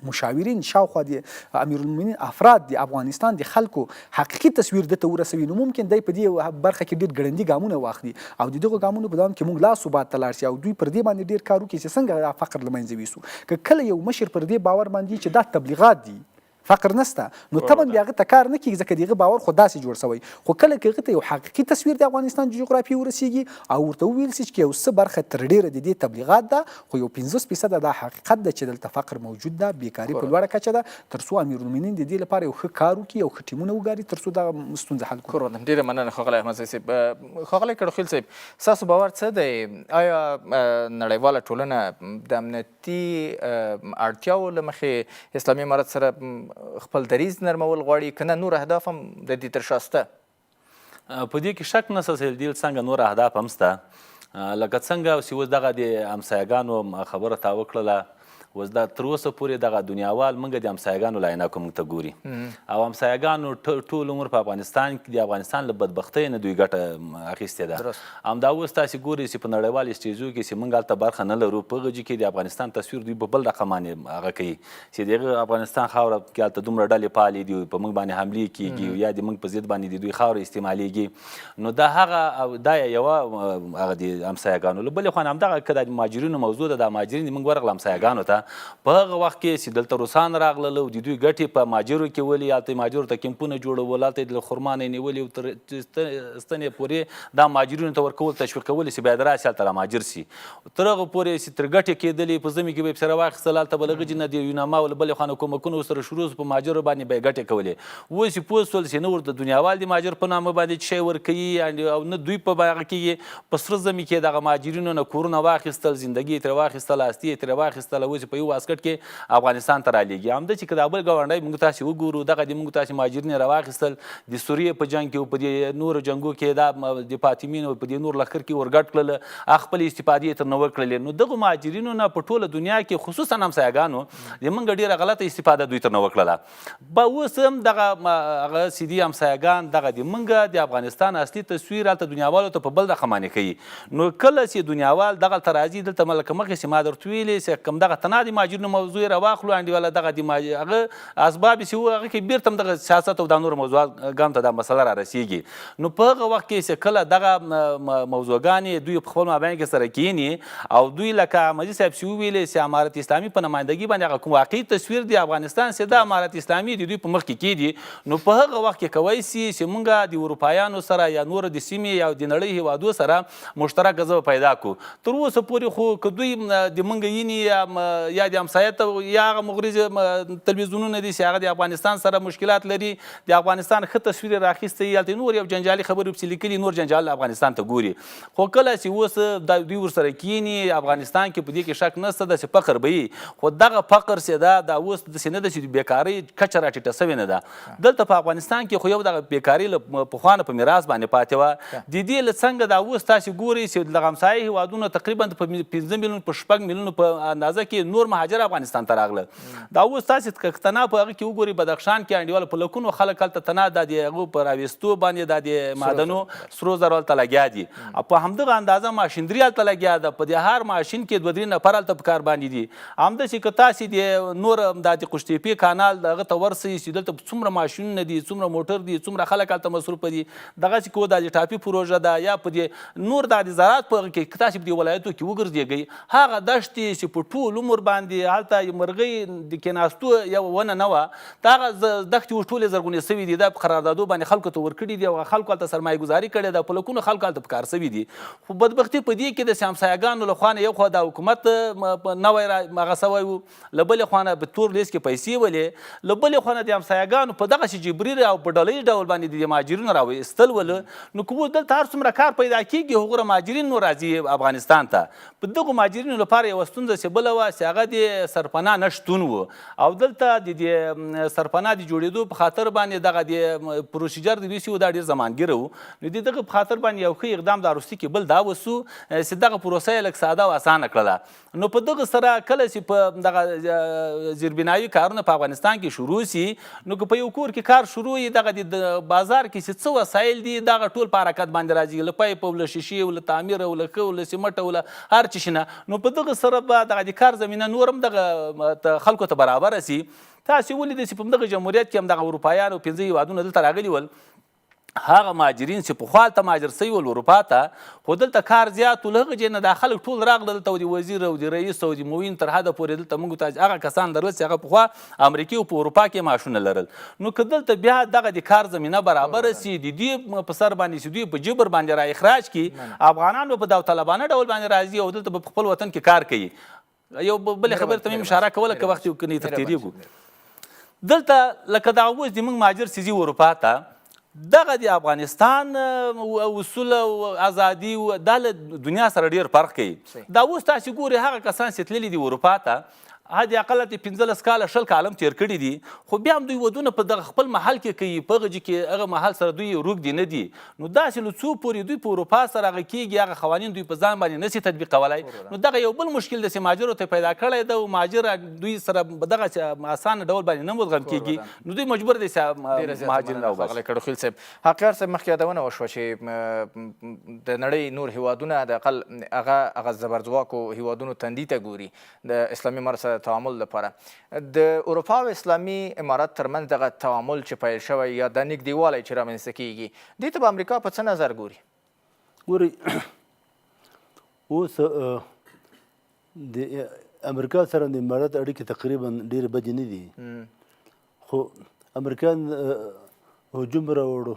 مشاورین شاوخوا د امیرالمومنین افراد د افغانستان د خلکو حقیقي تصویر ده ته ورسوي، نو ممکن دی په دې برخه کې ډېر ګړندي ګامونه واخلي او د دغو ګامونو په دوام کې موږ لا ثبات ته لاړ شي او دوی پر دې باندې ډېر کار وکړي چې څنګه دا فقر له منځه ویسو. که کله یو مشر پر دې باور باندې چې دا تبلیغات دي، فقر نسته، نو طبعا بیا هغه ته کار نه کیږي، ځکه د هغه باور خو داسې جوړ شوی. خو کله که هغه ته یو حقیقي تصویر د افغانستان د جغرافیې ورسیږي او ورته وویل شي چې یو څه برخه تر ډېره د دې تبلیغات ده، خو یو 50% دا حقیقت ده چې دلته فقر موجود ده، بیکاري په لوړه کچه ده، تر څو امیرالمومنین د دې لپاره یو ښه کار وکړي او ښه ټیمونه وګاري تر څو دا ستونزه حل کړو. کور ودان. ډېره مننه ښاغلی احمدزی صاحب. ښاغلی کړوخیل صاحب، ستاسو باور څه دی، آیا نړیواله ټولنه د امنیتي اړتیاوو له مخې اسلامي امارت سره خپل دریځ نرمول غواړي که نه نور اهداف هم د دې تر شا شته؟ په دې کې شک نشته چې د دې څنګه نور اهداف هم شته، لکه څنګه چې اوس دغه د همسایګانو خبره تا وکړله، اوس دا تر اوسه پورې دغه دنیاوال موږ د همسایګانو له عینکو موږ ته ګوري او همسایګانو ټول عمر په افغانستان کې د افغانستان له بدبختۍ نه دوی ګټه اخیستې ده. همدا اوس تاسې ګورئ چې په نړیوال سټیجو کې چې موږ هلته برخه نه لرو، په هغه کې د افغانستان تصویر دوی په بل رقم باندې هغه کوي چې د هغه افغانستان خاوره کې هلته دومره ډلې پالې دي، په موږ باندې حملې کیږي یا د موږ په ضد باندې د دوی خاوره استعمالیږي. نو دا هغه دا یوه هغه د همسایګانو. له بلې خوا نه همدغه که د مهاجرینو موضوع ده، دا مهاجرین موږ ورغله همسایګانو ته په هغه وخت کې چې دلته روسان راغلل او د دوی ګټې په مهاجرو کې ولې، هلته یې مهاجرو ته کمپونه جوړول، هلته یې له خرما نه یې نیولې او تر ستنې پورې دا مهاجرینو ته ورکول، تشویق کول چې باید راشي هلته را مهاجر شي. تر هغه پورې چې تر ګټې کېدلې په ژمي کې به یې پسې راواخیستل، هلته به له غجې نه د یوناما او له بلې خوا نه کومکونه ورسره شروع شو، په مهاجرو باندې به یې ګټې کولې. اوس یې پوه شول چې نه ورته دنیاوال د مهاجر په نامه باندې څه شی ورکوي او نه دوی په هغه کېږي. په سره ژمي کې دغه مهاجرینو نه کورونه واخیستل، زندګي یې ترې واخیستله، هستي یې ترې واخیستله، اوس یې په یو واسکټ کې افغانستان ته رالیږي. همدا چې که دا بل ګاونډی موږ تاسې وګورو، دغه د موږ تاسې مهاجرین یې راواخیستل د سوریې په جنګ کې او په دې نورو جنګو کې دا د فاطمینو په دې نور لښکر کې ورګډ کړل، هغه خپلې استفادې یې ترنه وکړلې. نو دغو مهاجرینو نه په ټوله دنیا کې خصوصا همسایګانو د موږ ډېره غلطه استفاده دوی ترنه وکړله. به اوس هم دغه هغه سیدي همسایګان دغه د موږ د افغانستان اصلي تصویر هلته دنیاوالو ته په بل رقم باندې ښيي. نو کله چې دنیاوال دغلته راځي، دلته لکه مخکې چې ما درته ویلې چې کوم دغه تنا د مهاجرینو موضوع یې راواخلو، انډیواله دغه د هغه اسباب یې چې وو هغه کې بېرته هم دغه سیاست او دا نورو موضوعګانو ته دا مسله را رسېږي. نو په هغه وخت کې چې کله دغه موضوعګانې دوی په خپل مابین کې سره کینی او دوی لکه احمدي صاحب چې وویلې چې امارت اسلامي په نمایندګي باندې هغه کوم واقعي تصویر دی افغانستان چې د امارت اسلامي د دوی په مخ کې کیدي، نو په هغه وخت کې کوی شي چې مونږ د اروپایانو سره یا نور د سیمې یا د نړۍ هیوادو سره مشترکه ژبه پیدا کړو. تر اوسه پورې خو که دوی د مونږ ییني یا د همسایه ته یا هغه مغرض تلویزیونونه دي چې هغه د افغانستان سره مشکلات لري، د افغانستان ښه تصویر یې راخیستی، هلته نور یو جنجالي خبرې پسې لیکلي، نور جنجال افغانستان ته ګوري. خو کله چې اوس دا دوی ورسره کینی افغانستان کې په دې کې شک نشته داسې فقر به وي، خو دغه فقر چې ده دا اوس داسې نه ده چې د بېکارۍ کچه راټیټه شوې نه ده. دلته په افغانستان کې خو یو دغه بېکاري له پخوا نه په میراث باندې پاتې وه، د دې له څنګه دا اوس تاسې ګورئ چې دغه همسایه هېوادونو تقریبا په 5 میلیون په 6 میلیونو په اندازه کې نور مهاجر افغانستان ته راغله. دا اوس تاسې که تنا په هغه کې وګورئ بدخشان کې انډیوال په لکونو خلک هلته تنا د دې هغو په راویستو باندې د دې معدنو سرو زرو هلته لګیا دي، په همدغه اندازه ماشینري هلته لګیا ده، په دې هر ماشین کې 2-3 نفر هلته په کار باندې دي. همداسې که تاسې د نور دا د قوشتېپې کانال د هغه ته ورسئ چې دلته څومره ماشینونه دي، څومره موټر دي، څومره خلک هلته مصروفه دي، دغسې که دا د ټاپي پروژه ده یا په دې نور دا د زراعت په هغه کې که تاسې په دې ولایتو کې وګرځېږئ، هغه دښتې چې په ټول عمر باندې هلته مرغۍ د کېناستو یوه ونه نه وه، دغه دښتې اوس ټولې زرغونې سوې دي، دا په قراردادو باندې خلکو ته ورکړي دي او هغه خلکو هلته سرمایه ګذاري کړې ده، په لکونو خلکو هلته په کار سوي دي. خو بدبختي په دې کې ده چې همسایګانو له خوا نه یو خوا دا حکومت نوی را هغه سوی و، له بلې خوا نه په تور لیست کې پیسې ولې، له بلې خوا نه د همسایګانو په دغسې جبري او په ډله ییز ډول باندې د دې مهاجرینو راویستل ول. نو که اوس دلته هر څومره کار پیدا کېږي هغومره مهاجرین نور راځي افغانستان ته. په دغو مهاجرینو لپاره یوه ستونزه چې بله وه چې هغه هغه د سرپناه نه شتون و او دلته د دې سرپناه د جوړېدو په خاطر باندې دغه د پروسیجر د دوی چې و دا ډېر زمانګیره و. نو د دغه په خاطر باندې یو ښه اقدام دا وروستي کې بل دا وسو چې دغه پروسه یې لږ ساده او اسانه کړله. نو په دغه سره کله چې په دغه زیربنایي کارونه په افغانستان کې شروع سي، نو که په یو کور کې کار شروع وي، دغه د بازار کې چې څه وسایل دي دغه ټول په حرکت باندې راځي، له پایپ او له شیشې او له تعمیر او له ښه او له سیمټ او له هر څه شي نه. نو په دغه سره به دغه د کار زمینه نور هم دغه خلکو ته برابره سي. تاسې ولیدل چې په همدغه جمهوریت کې هم دغه اروپایان او 5 هېوادونه دلته راغلي ول، هغه مهاجرین چې پخوا هلته مهاجر سوي ول اروپا ته، خو دلته کار زیات و، له هغه ځای نه دا خلک ټول راغله دلته او د وزیر او د رئیس او د معین تر حده پورې دلته موږ ته هغه کسان لرل چې هغه پخوا امریکې او په اروپا کې معاشونه لرل. نو که دلته بیا دغه د کار زمینه برابره سي، د دوی په سر باندې چې دوی په جبر باندې را اخراج کړي، افغانان به په داوطلبانه ډول باندې راځي او دلته به په خپل وطن کې کار کوي. یو بلې خبرې ته مې اشاره کوله که وخت یې کنې تر تېرېږو. دلته لکه دا اوس د موږ مهاجر چې ځي اروپا ته، دغه د افغانستان اصول او ازادي دا له دنیا سره ډېر فرق کوي. دا اوس تاسې ګورئ هغه کسان چې تللي دي اروپا ته، حد اقل ته 15 کاله 20 کاله هم تېر کړي دي، خو بیا هم دوی ودونه په دغه خپل محل کې کوي، په هغه ځای کې هغه محل سره دوی روږدي نه دي. نو داسې له څو پورې دوی په اروپا سره هغه کېږي، هغه قوانین دوی په ځان باندې نه سي تطبیقولای. نو دغه یو بل مشکل د مهاجرو ته پیدا کړی ده او مهاجر دوی سره په دغه اسانه ډول باندې نه مدغم کېږي، نو دوی مجبور دي چې مهاجرین راوباسي. ښاغلی کړوخیل صاحب، حقیار صاحب مخکې یادونه وشوه چې د نړۍ نور هیوادونه د اقل هغه هغه زبرځواکو هیوادونو تندي ته ګوري د اسلامي امارت سره د تعامل لپاره. د اروپا او اسلامي امارت ترمنځ دغه تعامل چې پیل شوی یا دا نږدېوالی چې رامنځته کېږي، دې ته به امریکا په څه نظر ګوري؟ ګورئ، اوس د امریکا سره د امارت اړیکې تقریبا ډېرې بدې نه دي، خو امریکا هجوم راوړو،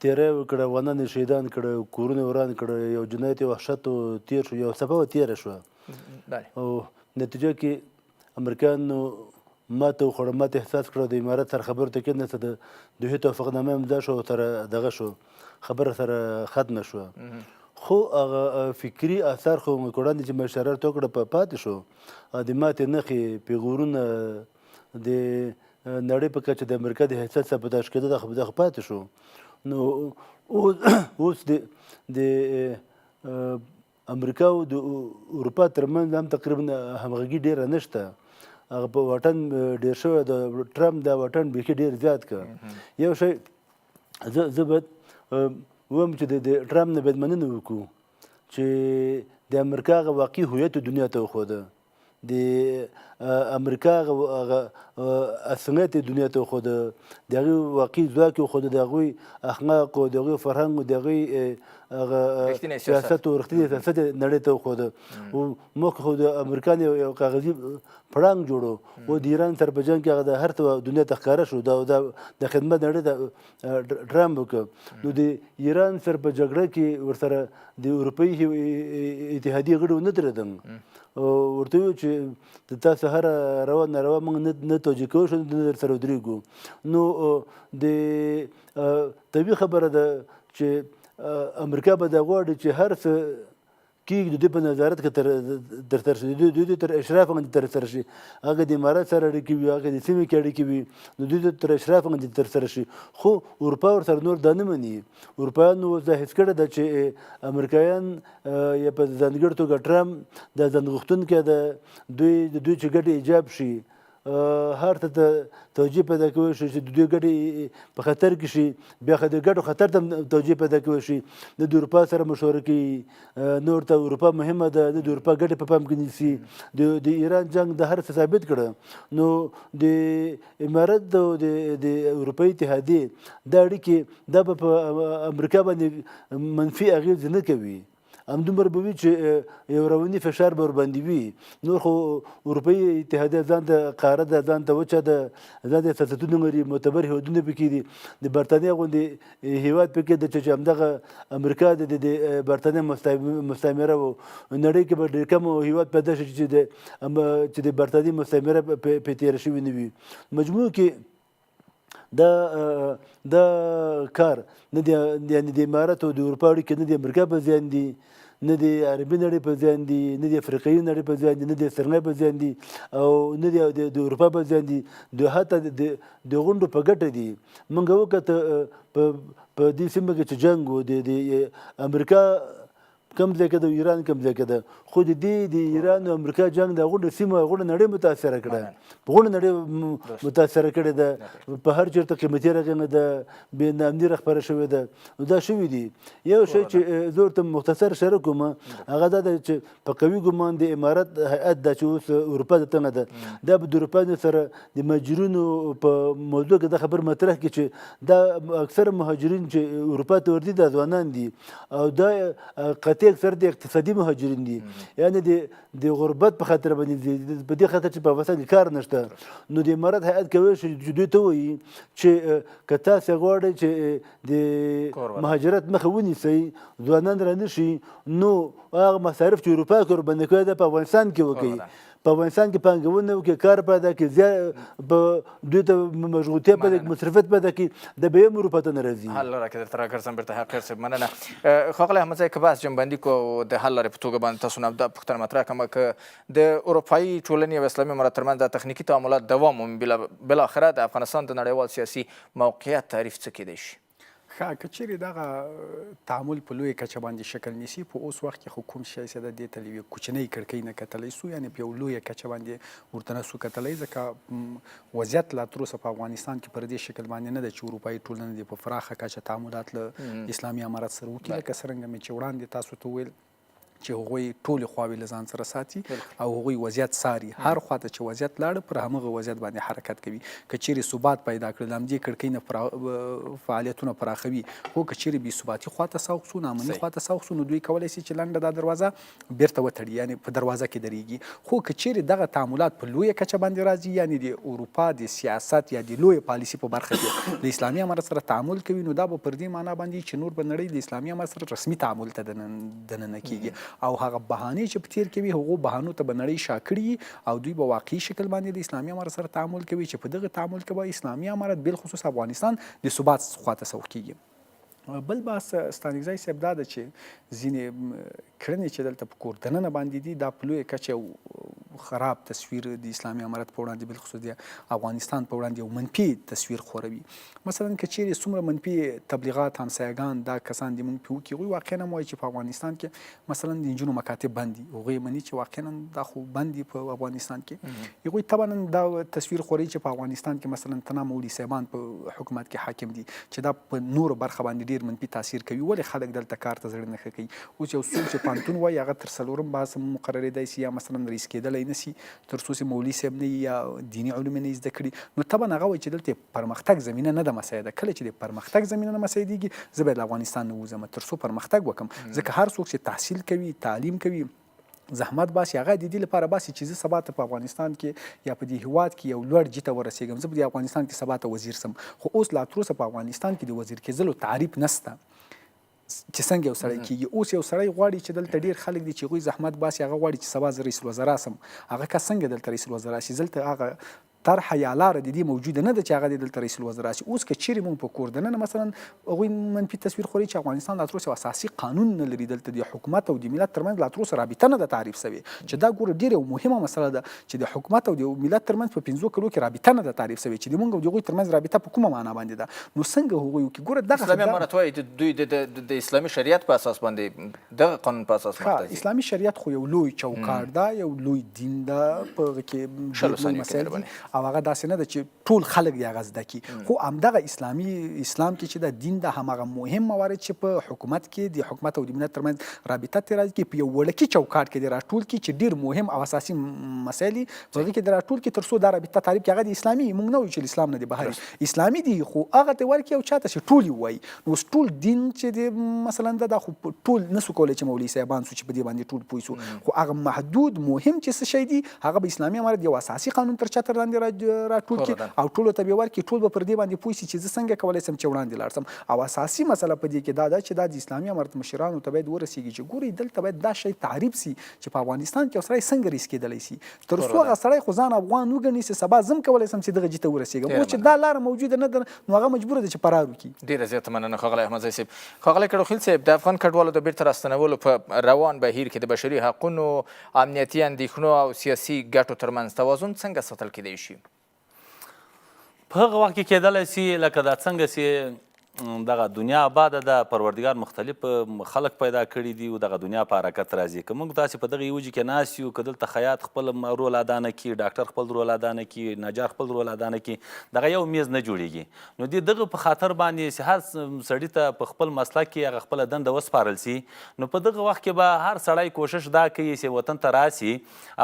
تیری وکړ، افغانان یې شهیدان کړه، کورونه یې وران کړه، یو جنایت وحشت تیر شو، یو صفه تیره شوه او نتیجه کې امریکایانو ماته وخوړه، ماته احساس کړه، د امارت سره خبرو ته کېناسته، د دوحې توافقنامه امضا شوه او سره دغه شو، خبره سره ختمه شوه. خو هغه فکري اثار خو وړاندې چې ما اشاره ورته وکړه پاتې شو. د ماتې نښې، پیغورونه، د نړۍ په کچه د امریکا د حیثیت سبوتاژ کېده، دا خو پاتې شو. نو اوس د امریکا او د اروپا ترمنځ هم تقریبا همغږي ډېره نشته. هغه په واټن ډېر شوی، د ټرمپ دا واټن بیخي ډېر زیات کړ. یو شی زه باید ووایم چې د ټرمپ نه باید مننه وکړو چې د امریکا هغه واقعي هویت دنیا ته وښوده، د امریکا هغه اصلیت یې دنیا ته وښوده، د هغوی واقعي ځواک یې وښوده، د هغوی اخلاق او د هغوی فرهنګ او د هغوی هغه سیاست او رښتینی سیاست یې نړۍ ته وښوده. مخکې خو د امریکا نه یو کاغذي پړانګ جوړو او د ایران سره په جنګ کې هغه د هر څه دنیا ته ښکاره شو، دا د خدمت نړۍ ته ټرمپ وکړ. نو د ایران سره په جګړه کې ورسره د اروپایي اتحادیې غړي ونه درېدل، ورته وویل چې د تاسو هره روا ناروا موږ نه توجیه کوو شو، نه در سره ودرېږو. نو د طبیعي خبره ده چې امریکا به دا غواړي چې هر څه کېږي د دوی په نظارت کې تر سره شي، د دوی تر اشراف باندې تر سره شي، هغه د امارات سره اړیکې وي، هغه د سیمې کې اړیکې وي، نو دوی تر اشراف باندې تر سره شي. خو اروپا ورسره نور دا نه مني. اروپایانو اوس دا حس کړې ده چې امریکایان یا په ځانګړې توګه ټرمپ دا ځان غوښتونکی ده، دوی د دوی چې ګټې ایجاب شي هر څه ته توجیه پیدا کوی شي چې د دوی ګټې په خطر کې شي، بیا خو د ګټو خطر ته توجیه پیدا کوی شي. نه د اروپا سره مشوره کوي، نه ورته اروپا مهمه ده، نه د اروپا ګټې په پام کې نیسي. د ایران جنګ د هر څه ثابت کړه. نو د امارت د اروپایي اتحادیې دا اړیکې دا به په امریکا باندې منفي اغېز نه کوي، همدومره به وي چې یو رواني فشار به ورباندې وي. نور خو اروپایي اتحادیه ځان ته قاره ده، ځان ته وچه ده، ځان ته سیاستونه لري، معتبر هېوادونه پکې دي. د برتانیا غوندې هېواد پکې ده چې همدغه امریکا د برتانیا مستعمره و. نړۍ کې به ډېر کم هېواد پیدا شي چې د برتانیې مستعمره پرې تېره شوې نه وي. مجموع کې دا دا کار نه دی، یعنې د امارات او د اروپا اړیکې نه د امریکا په زیان دي، نه د عربي نړۍ په زیان دي، نه د افریقایي نړۍ په زیان دي، نه د سرنۍ په زیان دي او نه د اروپا په زیان دي، د حتی د غونډو په ګټه دي. موږ وکته په په دې سیمه کې چې جنګ و، د امریکا کم ځای کې ده، ایران کم ځای کې ده، خو د دې د ایران او امریکا جنګ د غونډه سیمه، غونډه نړۍ متاثره کړه، په غونډه نړۍ متاثره کړې ده، په هر چېرته قیمتي راغلې ده، بې ناامني را خپره شوې ده. نو دا شوي دي. یو شی چې زه ورته مختصر اشاره کوم هغه دا ده چې په قوي ګمان د امارت هیئت دا چې اوس اروپا ته تنګه ده، دا به د اروپا سره د مهاجرینو په موضوع کې دا خبر مطرح کړي چې دا اکثره مهاجرین چې اروپا ته ورځي دا ځوانان دي او دا قطعي اکثر د اقتصادي مهاجرین دي، یعنې د غربت په خاطر باندې ځي، په دې خاطر چې په افغانستان کې کار نشته. نو د امارت هیئت کولی شي چې دوی ته ووایي چې که تاسې غواړئ چې د مهاجرت مخه ونیسئ، ځوانان را نه شي، نو هغه مصارف چې اروپا کې ورباندې کوي دا په افغانستان کې وکړي، په افغانستان کې پانګونه وکړي، کار پیدا کړي، په دوی ته مشغولتیا پیدا کړي، مصرفیت پیدا کړي، دا به هم اروپا ته نه راځي. حل لاره کې درته راګرځم بېرته حقیر صاحب مننه. ښاغلی احمدزی که بحث جنبندي کو او د حل لارې په توګه باندې تاسو نه دا پوښتنه مطرح کړم، که د اروپایي ټولنې او اسلامي امارت ترمنځ دا تخنیکي تعاملات دوام ومومي، بالاخره د افغانستان د نړیوال سیاسي موقعیت تعریف څه کېدای شي؟ ښه، که چېرې دغه تعامل په لویه کچه باندې شکل نیسي، په اوس وخت کې خو کوم شی چې ده دې ته له یوې کوچنۍ کړکۍ نه کتلی سو، یعنې په یو لویه کچه باندې ورته نه سو کتلی، ځکه وضعیت لا تر اوسه په افغانستان کې پر دې شکل باندې نه ده چې اروپایي ټولنه دې په پراخه کچه تعاملات له اسلامي امارت سره وکړي. لکه څرنګه مې چې وړاندې تاسو ته وویل چې هغوی ټولې خواوې له ځان سره ساتي او هغوی وضعیت څاري، هر خوا ته چې وضعیت لاړ پر همغه وضعیت باندې حرکت کوي. که چیرې ثبات پیدا کړي له همدې کړکۍ نه فعالیتونه پراخوي، خو که چیرې بې ثباتي خوا ته سوق سو، ناامني خوا ته سوق سو، نو دوی کولی شي چې لنډه دا دروازه بیرته وتړي، یعنې په دروازه کې درېږي. خو که چیرې دغه تعاملات په لویه کچه باندې راځي، یعنې د اروپا د سیاست یا د لویې پالیسي په برخه کې له اسلامي امارت سره تعامل کوي، نو دا به پر دې معنا باندې چې نور به نړۍ له اسلامي امارت سره رسمي تعامل ته دننه کیږي او هغه بهانې چې په تیر کې وي هغو بهانو ته به نړۍ شا کړي او دوی به واقعي شکل باندې د اسلامي امارت سره تعامل کوي، چې په دغه تعامل کې به اسلامي امارت بالخصوص افغانستان د ثبات خواته سوق کیږي. بل بحث ستانکزی صاحب دا ده چې ځینې کړنې چې دلته په کور دننه باندې دي، دا په لویه کچه یو خراب تصویر د اسلامي امارت په وړاندې بالخصوص د افغانستان په وړاندې یو منفي تصویر خوروي. مثلا که چیرې څومره منفي تبلیغات همسایګان دا کسان دي مونږ پې وکړي، هغوی واقعا هم وایي چې په افغانستان کې مثلا د نجونو مکاتب بند دي، هغوی مني چې واقعا دا خو بند دي په افغانستان کې. هغوی طبعا دا تصویر خوري چې په افغانستان کې مثلا تنا مولوي صاحبان په حکومت کې حاکم دي، چې دا په نورو برخه باندې ډیر منفي تاثیر کوي. ولې خلک دلته کار ته زړه نه ښه کوي؟ اوس یو څوک چې پوهنتون وایي هغه تر څلورم بحث مقررېدای سي یا مثلا رئیس کېدلی نه سي تر څو چې مولوي صاحب نه یا دیني علوم نه زده کړي، نو طبعا هغه وایي چې دلته پرمختګ زمینه نه ده مساعده. کله چې د پرمختګ زمینه نه مساعدېږي زه باید له افغانستان نه ووځم تر څو پرمختګ وکړم، ځکه هر څوک چې تحصیل کوي، تعلیم کوي، زحمت باسي، هغه د دې لپاره باسي چې زه سبا ته په افغانستان کې یا په دې هیواد کې یو لوړ جي ته ورسېږم، زه په دې افغانستان کې سبا ته وزیر سم. خو اوس لا تر اوسه په افغانستان کې د وزیر کېدلو تعریف نشته چې څنګه یو سړی کیږي. اوس یو سړی غواړي چې دلته ډیر خلک دي چې هغوی زحمت باسي، هغه غواړي چې سبا زه رئیس الوزرا سم، هغه کس څنګه دلته رئیس الوزرا شي؟ دلته هغه طرحه یا لاره د دې موجوده نه ده چې هغه دې دلته رئیس الوزرا شي. اوس که چیرې موږ په کور دننه مثلا هغوی منفي تصویر خوري چې افغانستان لا تر اوسه یو اساسي قانون نه لري، دلته د حکومت او د ملت ترمنځ لا تر اوسه رابطه نه ده تعریف شوې، چې دا ګوره ډېره یو مهمه مسله ده چې د حکومت او د ملت ترمنځ په 5 کلو کې رابطه نه ده تعریف شوې، چې د موږ او د هغوی ترمنځ رابطه په کومه معنا باندې ده. نو څنګه هغوی وکړي؟ ګوره دغه اسلامي امارت وایي دوی د اسلامي شریعت په اساس باندې دغه قانون په اساس مخته ځي. اسلامي شریعت خو یو لوی چوکاټ ده، یو لوی دین ده، په هغه کې ډېر لوی مسایل دي او هغه داسې نه ده چې ټول خلک دې هغه زده کړي. خو همدغه اسلامي اسلام کې چې ده دین ده، هماغه مهم موارد چې په حکومت کې د حکومت او د ملت ترمنځ رابطه ترې راځي، په یو وړکي چوکاټ کې دې راټول کړي چې ډېر مهم او اساسي مسایل یې په هغه کې دې راټول کړي تر څو دا رابطه تعریف کړي. هغه د اسلامي، موږ نه وایو چې اسلام نه دی بهر اسلامي دي، خو هغه ته ورکړي او چاته چې ټول یې ووایي. نو اوس ټول دین چې دی مثلا ده، دا خو ټول نه سو کولی چې مولوي صاحبان سو چې په دې باندې ټول پوه سو، خو هغه محدود مهم چې څه شی دي هغه به اسلامي امارت یو اساسي قانون تر چتر لاندې راټول کړي او ټولو ته به یې ورکړي، ټول به پر دې باندې پوه شي چې زه څنګه کولای شم چې وړاندې لاړ شم. او اساسي مسله په دې کې دا ده چې دا د اسلامي امارت مشرانو ته باید ورسېږي چې ګورئ دلته باید دا شی تعریف شي چې په افغانستان کې یو سړی څنګه رئیس کېدلی شي، تر څو هغه سړی خو ځان افغان وګڼي چې سبا زه هم کولای شم چې دغه جي ته ورسېږم. اوس چې دا لاره موجوده نه ده نو هغه مجبور دی چې فرار وکړي. ډېره زیاته مننه ښاغلی احمدزی صاحب. ښاغلی کړوخیل صاحب، د افغان کډوالو د بیرته راستنولو په روان بهیر کې د بشري حقونو، امنیتي اندېښنو او سیاسي ګټو ترمنځ توازن څنګه ساتل کېدای شي؟ په هغه وخت کې کېدلی شي لکه دا څنګه چې دغه دنیا آباده ده، پروردګار مختلف خلک پیدا کړي دي او دغه دنیا په حرکت راځي. که موږ تاسې په دغه یو ځای کې ناست یو، که دلته خیاط خپل رول ادا نه کړي، ډاکټر خپل رول ادا نه کړي، نجار خپل رول ادا نه کړي، دغه یو میز نه جوړیږي. نو د دغه په خاطر باندې چې هر سړي ته په خپل مسلک کې هغه خپله دنده وسپارل شي، نو په دغه وخت کې به هر سړی کوشش دا کوي چې وطن ته راشي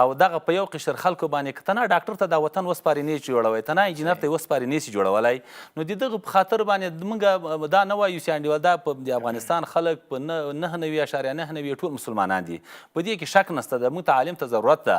او دغه په یو قشر خلکو باندې که تنها ډاکټر ته دا وطن وسپاري نه شي جوړولی، تنها انجینر ته یې وسپاري نه شي جوړولی. نو د دغه په خاطر باندې موږ دا نه وایو چې انډیوال دا په د افغانستان خلک په 99.99 ټول مسلمانان دي، په دې کې شک نشته ده، موږ ته عالم ته ضرورت ده،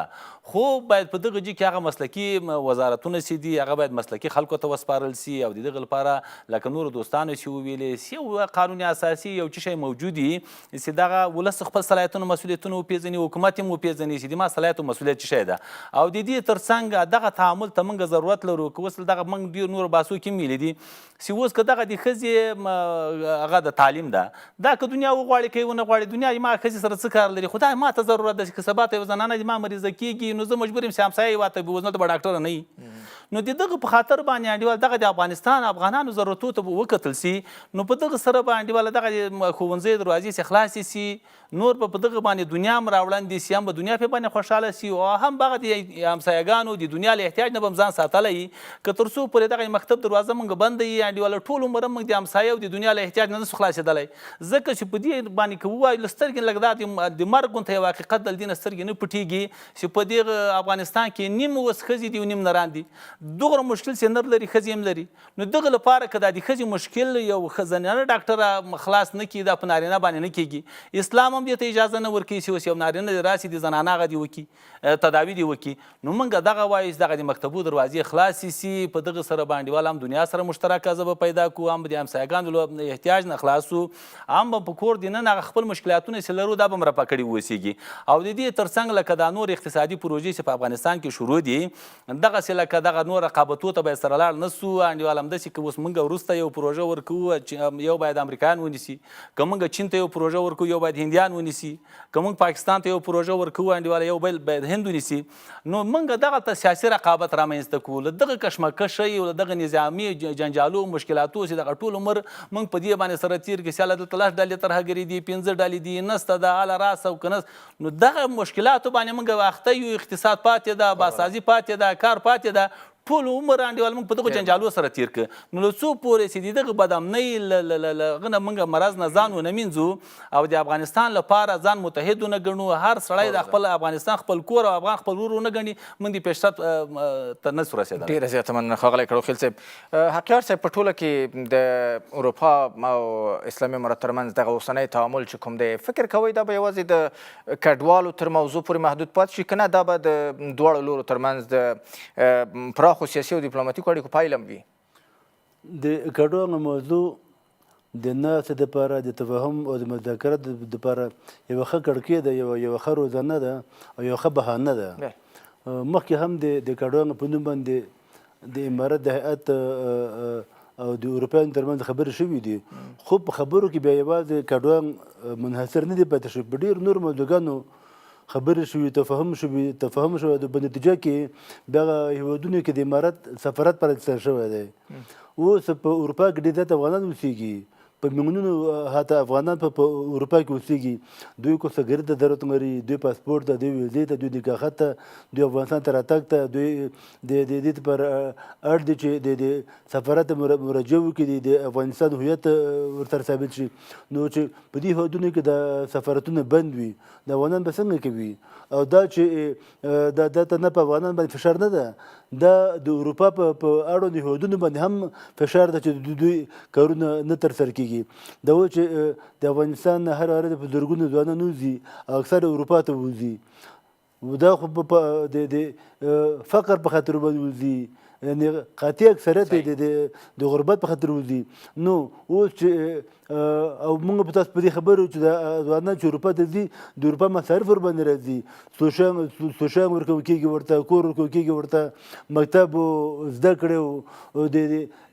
خو باید په دغه جي کې هغه مسلکي وزارتونه چې دي هغه باید مسلکي خلکو ته وسپارل شي او د دغه لپاره لکه نورو دوستانو چې وویلې چې یو قانون اساسي یو څه شی موجود وي چې دغه ولس خپل صلاحیتونه مسؤلیتونه وپېژني، حکومت هم وپېژني چې د ما صلاحیت او مسؤلیت څه شی ده او د دې ترڅنګ دغه تعامل ته موږ ضرورت لرو. که اوس دغه موږ ډېر نورو بحثو کې هم ویلي دي چې اوس که دغه د ښځې هغه د تعلیم ده، دا که دنیا وغواړي که یې ونه غواړي، دنیا ما ښځې سره څه کار لري، خو دا ما ته ضرورت ده چې که سبا ته یوه زنانه د ما مریضه کېږي نو زه مجبور یم چې همسایه هېواد ته بوځم، دلته به ډاکټره نه وي. نو د دغه په خاطر باندې انډیوال دغه د افغانستان افغانانو ضرورتو ته به وکتل شي، نو په دغه سره به انډیواله دغه ښوونځیو دروازې چې خلاصې شي، نور به په دغه باندې دنیا هم راوړاندې شي، هم به دنیا پرې باندې خوشحاله شي او هم به هغه د همسایه ګانو د دنیا له احتیاج نه به هم ځان ساتلی وي. که تر څو پورې دغه مکتب دروازه مونږ بنده وي انډیواله ټول عمر هم مونږ د همسایه او د دنیا له احتیاج نه نشو خلاصېدلی، ځکه چې په دې باندې که ووایو له سترګې لږ دا د مرګ غوندته یو حقیقت ده، له دې نه سترګې نه پټېږي چې په دې افغانستان کې نیم اوس ښځې دي او نیم نران دي، دومره مشکل چې نر لري ښځې هم لري. نو دغه لپاره که دا د ښځې مشکل یو زنانه ډاکټره خلاص نه کړي دا په نارینه باندې نه کېږي. اسلام هم دې ته اجازه نه ورکوي چې اوس یو نارینه دې راشي د زنانه هغه دې وکړي تداوي دې وکړي. نو موږ دغه وایو چې دغه د مکتبو دروازې خلاصې شي، په دغه سره به انډیوال هم دنیا سره مشترکه ژبه پیدا کړو، هم به د همسایه ګانو له احتیاج نه خلاص شو، هم به په کور دننه هغه خپل مشکلاتونه چې لرو دا به هم رفع کړي واوسېږي. او د دې ترڅنګ لکه دا نور اقتصادي پروژې چې په افغانستان کې شروع دي دغسې لکه دغه نور رقابتو ته باید سره لاړ نه سو انډیوال. همداسې که اوس موږ وروسته یو پروژه ورکوو چې یو باید امریکایان ونیسي، که موږ چین ته یو پروژه ورکوو یو باید هندیان ونیسي، که موږ پاکستان ته یو پروژه ورکوو انډیوال یو بل باید هند ونیسي. نو موږ دغلته سیاسي رقابت رامنځته کوو، له دغه کشمکشۍ او له دغه نظامي جنجالو مشکلاتو چې دغه ټول عمر موږ په دې باندې سره تېر کړي چې هله دلته لس ډلې ترهګرې دي، پنځه ډلې دي، نسته ده، هله راسه او که نه، نو دغه مشکلاتو باندې موږ اخته یو، اقتصاد پاتې ده، بازسازي پاتې ده، کار پاتې ده، ټول عمر انډیوال موږ په دغو جنجالو سره تیر کړ. نو له څو پورې چې د دغه بدامنۍ له هغه نه موږ مرض نه ځان ونه مینځو او د افغانستان لپاره ځان متحد ونه ګڼو، هر سړی د خپل افغانستان خپل کور او افغان خپل ورور ونه ګڼي، موږ د پیشرفت ته نه شو رسېدلی. ډېره زیاته مننه ښاغلی کړوخیل صاحب. حقیار صاحب، په ټوله کې د اروپا او اسلامي امارت ترمنځ دغه اوسنی تعامل چې کوم دی، فکر کوئ دا به یوازې د کډوالو تر موضوع پورې محدود پاتې شي که نه دا به د دواړو لورو ترمنځ د پراخو سیاسي او دیپلوماتیکو اړیکو پایله هم وي؟ د کډوالو موضوع د ناستې دپاره، د تفاهم او د مذاکرت دپاره یوه ښه کړکۍ ده، یوه ښه روزنه ده او یوه ښه بهانه ده. مخکې هم د کډوالو په نوم باندې د امارت د هیئت او د اروپایانو ترمنځ خبرې شوې دي، خو په خبرو کې بیا یوازې کډوال منحصر نه دي پاتې شوي، په ډېرو نورو موضوعګانو خبرې شوي، تفاهم شوی دی. په نتیجه کې بیا هېوادونو کې د امارت سفارت پرانیستل شوی دی. اوس په اروپا کې ډېر زیات افغانان اوسېږي، په میلیونونو حتی افغانان په اروپا کې اوسېږي. دوی کونسلګري ته ضرورت لري، دوی پاسپورت ته، دوی ویزې ته، دوی نکاح ته، دوی افغانستان ته راتګ ته، دوی د دې لپاره اړ دي چې د سفارت ته مراجعه وکړي، د افغانستان هویت ورسره ثابت شي. نو چې په دې هېوادونو کې د سفارتونه بند وي، د افغانان به څنګه کوي؟ او دا چې دا دا ته نه په افغانان باندې فشار نه ده، دا د اروپا په اړوند هېوادونو باندې هم فشار ده چې د دوی کارونه نه ترسره کېږي. دا و چې د افغانستان نه هره ورځ په زرګونو ځوانان وځي او اکثره اروپا ته وځي. دا خو په د د فقر په خاطر باندې وځي، یعنی قاطع اکثریت د د غربت په خاطر وځي. نو اوس چې او موږ په تاسو په دې خبرو چې د ځوانان چې اروپا ته ځي، د اروپا مصارف ورباندې راځي، څو شیان ورکول کېږي ورته، کور ورکول کېږي ورته، مکتب او زده کړې او د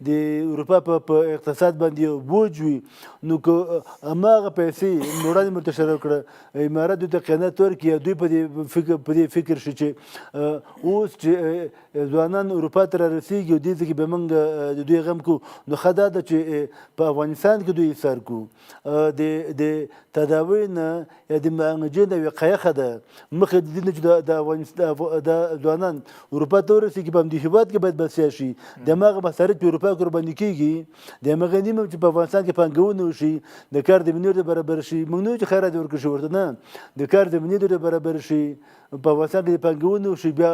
د اروپا په اقتصاد باندې یو بوج وي. نو که هماغه پیسې وړاندې مو تشریح کړه، امارت دوی ته قناعت ورکړي، یا دوی په دې فکر شي چې اوس چې ځوانان اروپا ته رارسېږي او دې ځای کې به موږ د دوی غم کوو، نو ښه دا ده چې په افغانستان کې دوی ایسار کړو. د د تداوۍ نه یا د معالجې نه وقایه ښه ده، مخکې د دې نه چې د افغانستان د ځوانان اروپا ته ورسېږي، په همدې هېواد کې باید بسیا شي. د هماغه مصارف چې اروپا کې ورباندې کېږي، د هماغې نیمه چې په افغانستان کې پانګونه وشي، د کار زمینې ورته برابر شي. موږ نه وایو چې خیرات دې ورکړل شي ورته، نه، د کار زمینې دې ورته برابر شي، په افغانستان کې د پانګونې وشي. بیا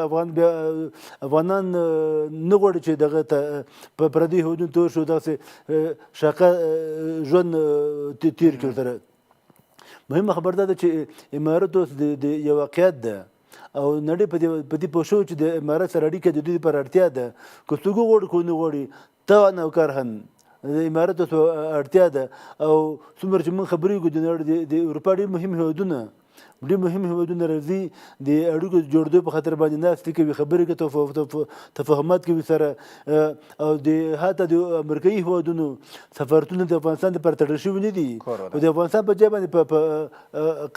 افغانان نه غواړي چې دغه ته په پردیو هېوادونو ته ورشي او دغسې شاقه ژوند تېر کړي ورسره. مهمه خبر دا ده چې امارت اوس د یو واقعیت ده او نړۍ په دې پوه شوې چې د امارت سره اړیکه د دوی لپاره اړتیا ده، که څوک وغواړي که ونه غواړي، طبعا او کرها د امارت اوس اړتیا ده. او څومره چې موږ خبرېږو د نړۍ د اروپا ډېر مهم هېوادونه، ډېر مهم هېوادونه راځي د اړیکو د جوړېدو په خاطر باندې ناستې کوي، خبرې کوي، تفاهمات کوي سره. او د حتی د امریکایي هېوادونو سفارتونه د افغانستان لپاره تړل شوي نه دي، او د افغانستان په ځای باندې په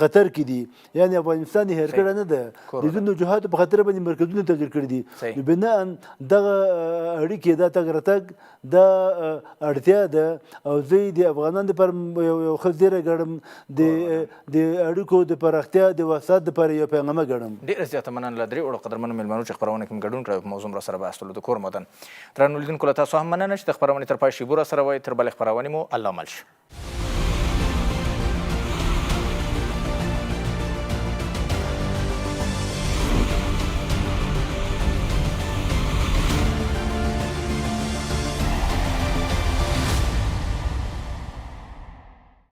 قطر کې دي. یعنې افغانستان یې هېر کړی نه ده، د ځینو وجوهاتو په خاطر باندې مرکزونه تغیر کړي دي. نو بناً دغه اړیکې، دا تګ راتګ، دا اړتیا ده. او زه یې د افغانانو لپاره یو ښه زیری ګڼم، د د اړیکو د پراختیا د وسعت لپاره یو پیغامه ګڼم. ډېره زیاته مننه له درې واړو قدرمنو مېلمنو چې خپرونه کې مو ګډون کړی او په موضوع مو راسره بحث درلود. کور مو ودان. درنو لیدونکو له تاسو هم مننه چې د خپرونې تر پای شېبو راسره وئ. تر بلې خپرونې مو الله مل شه.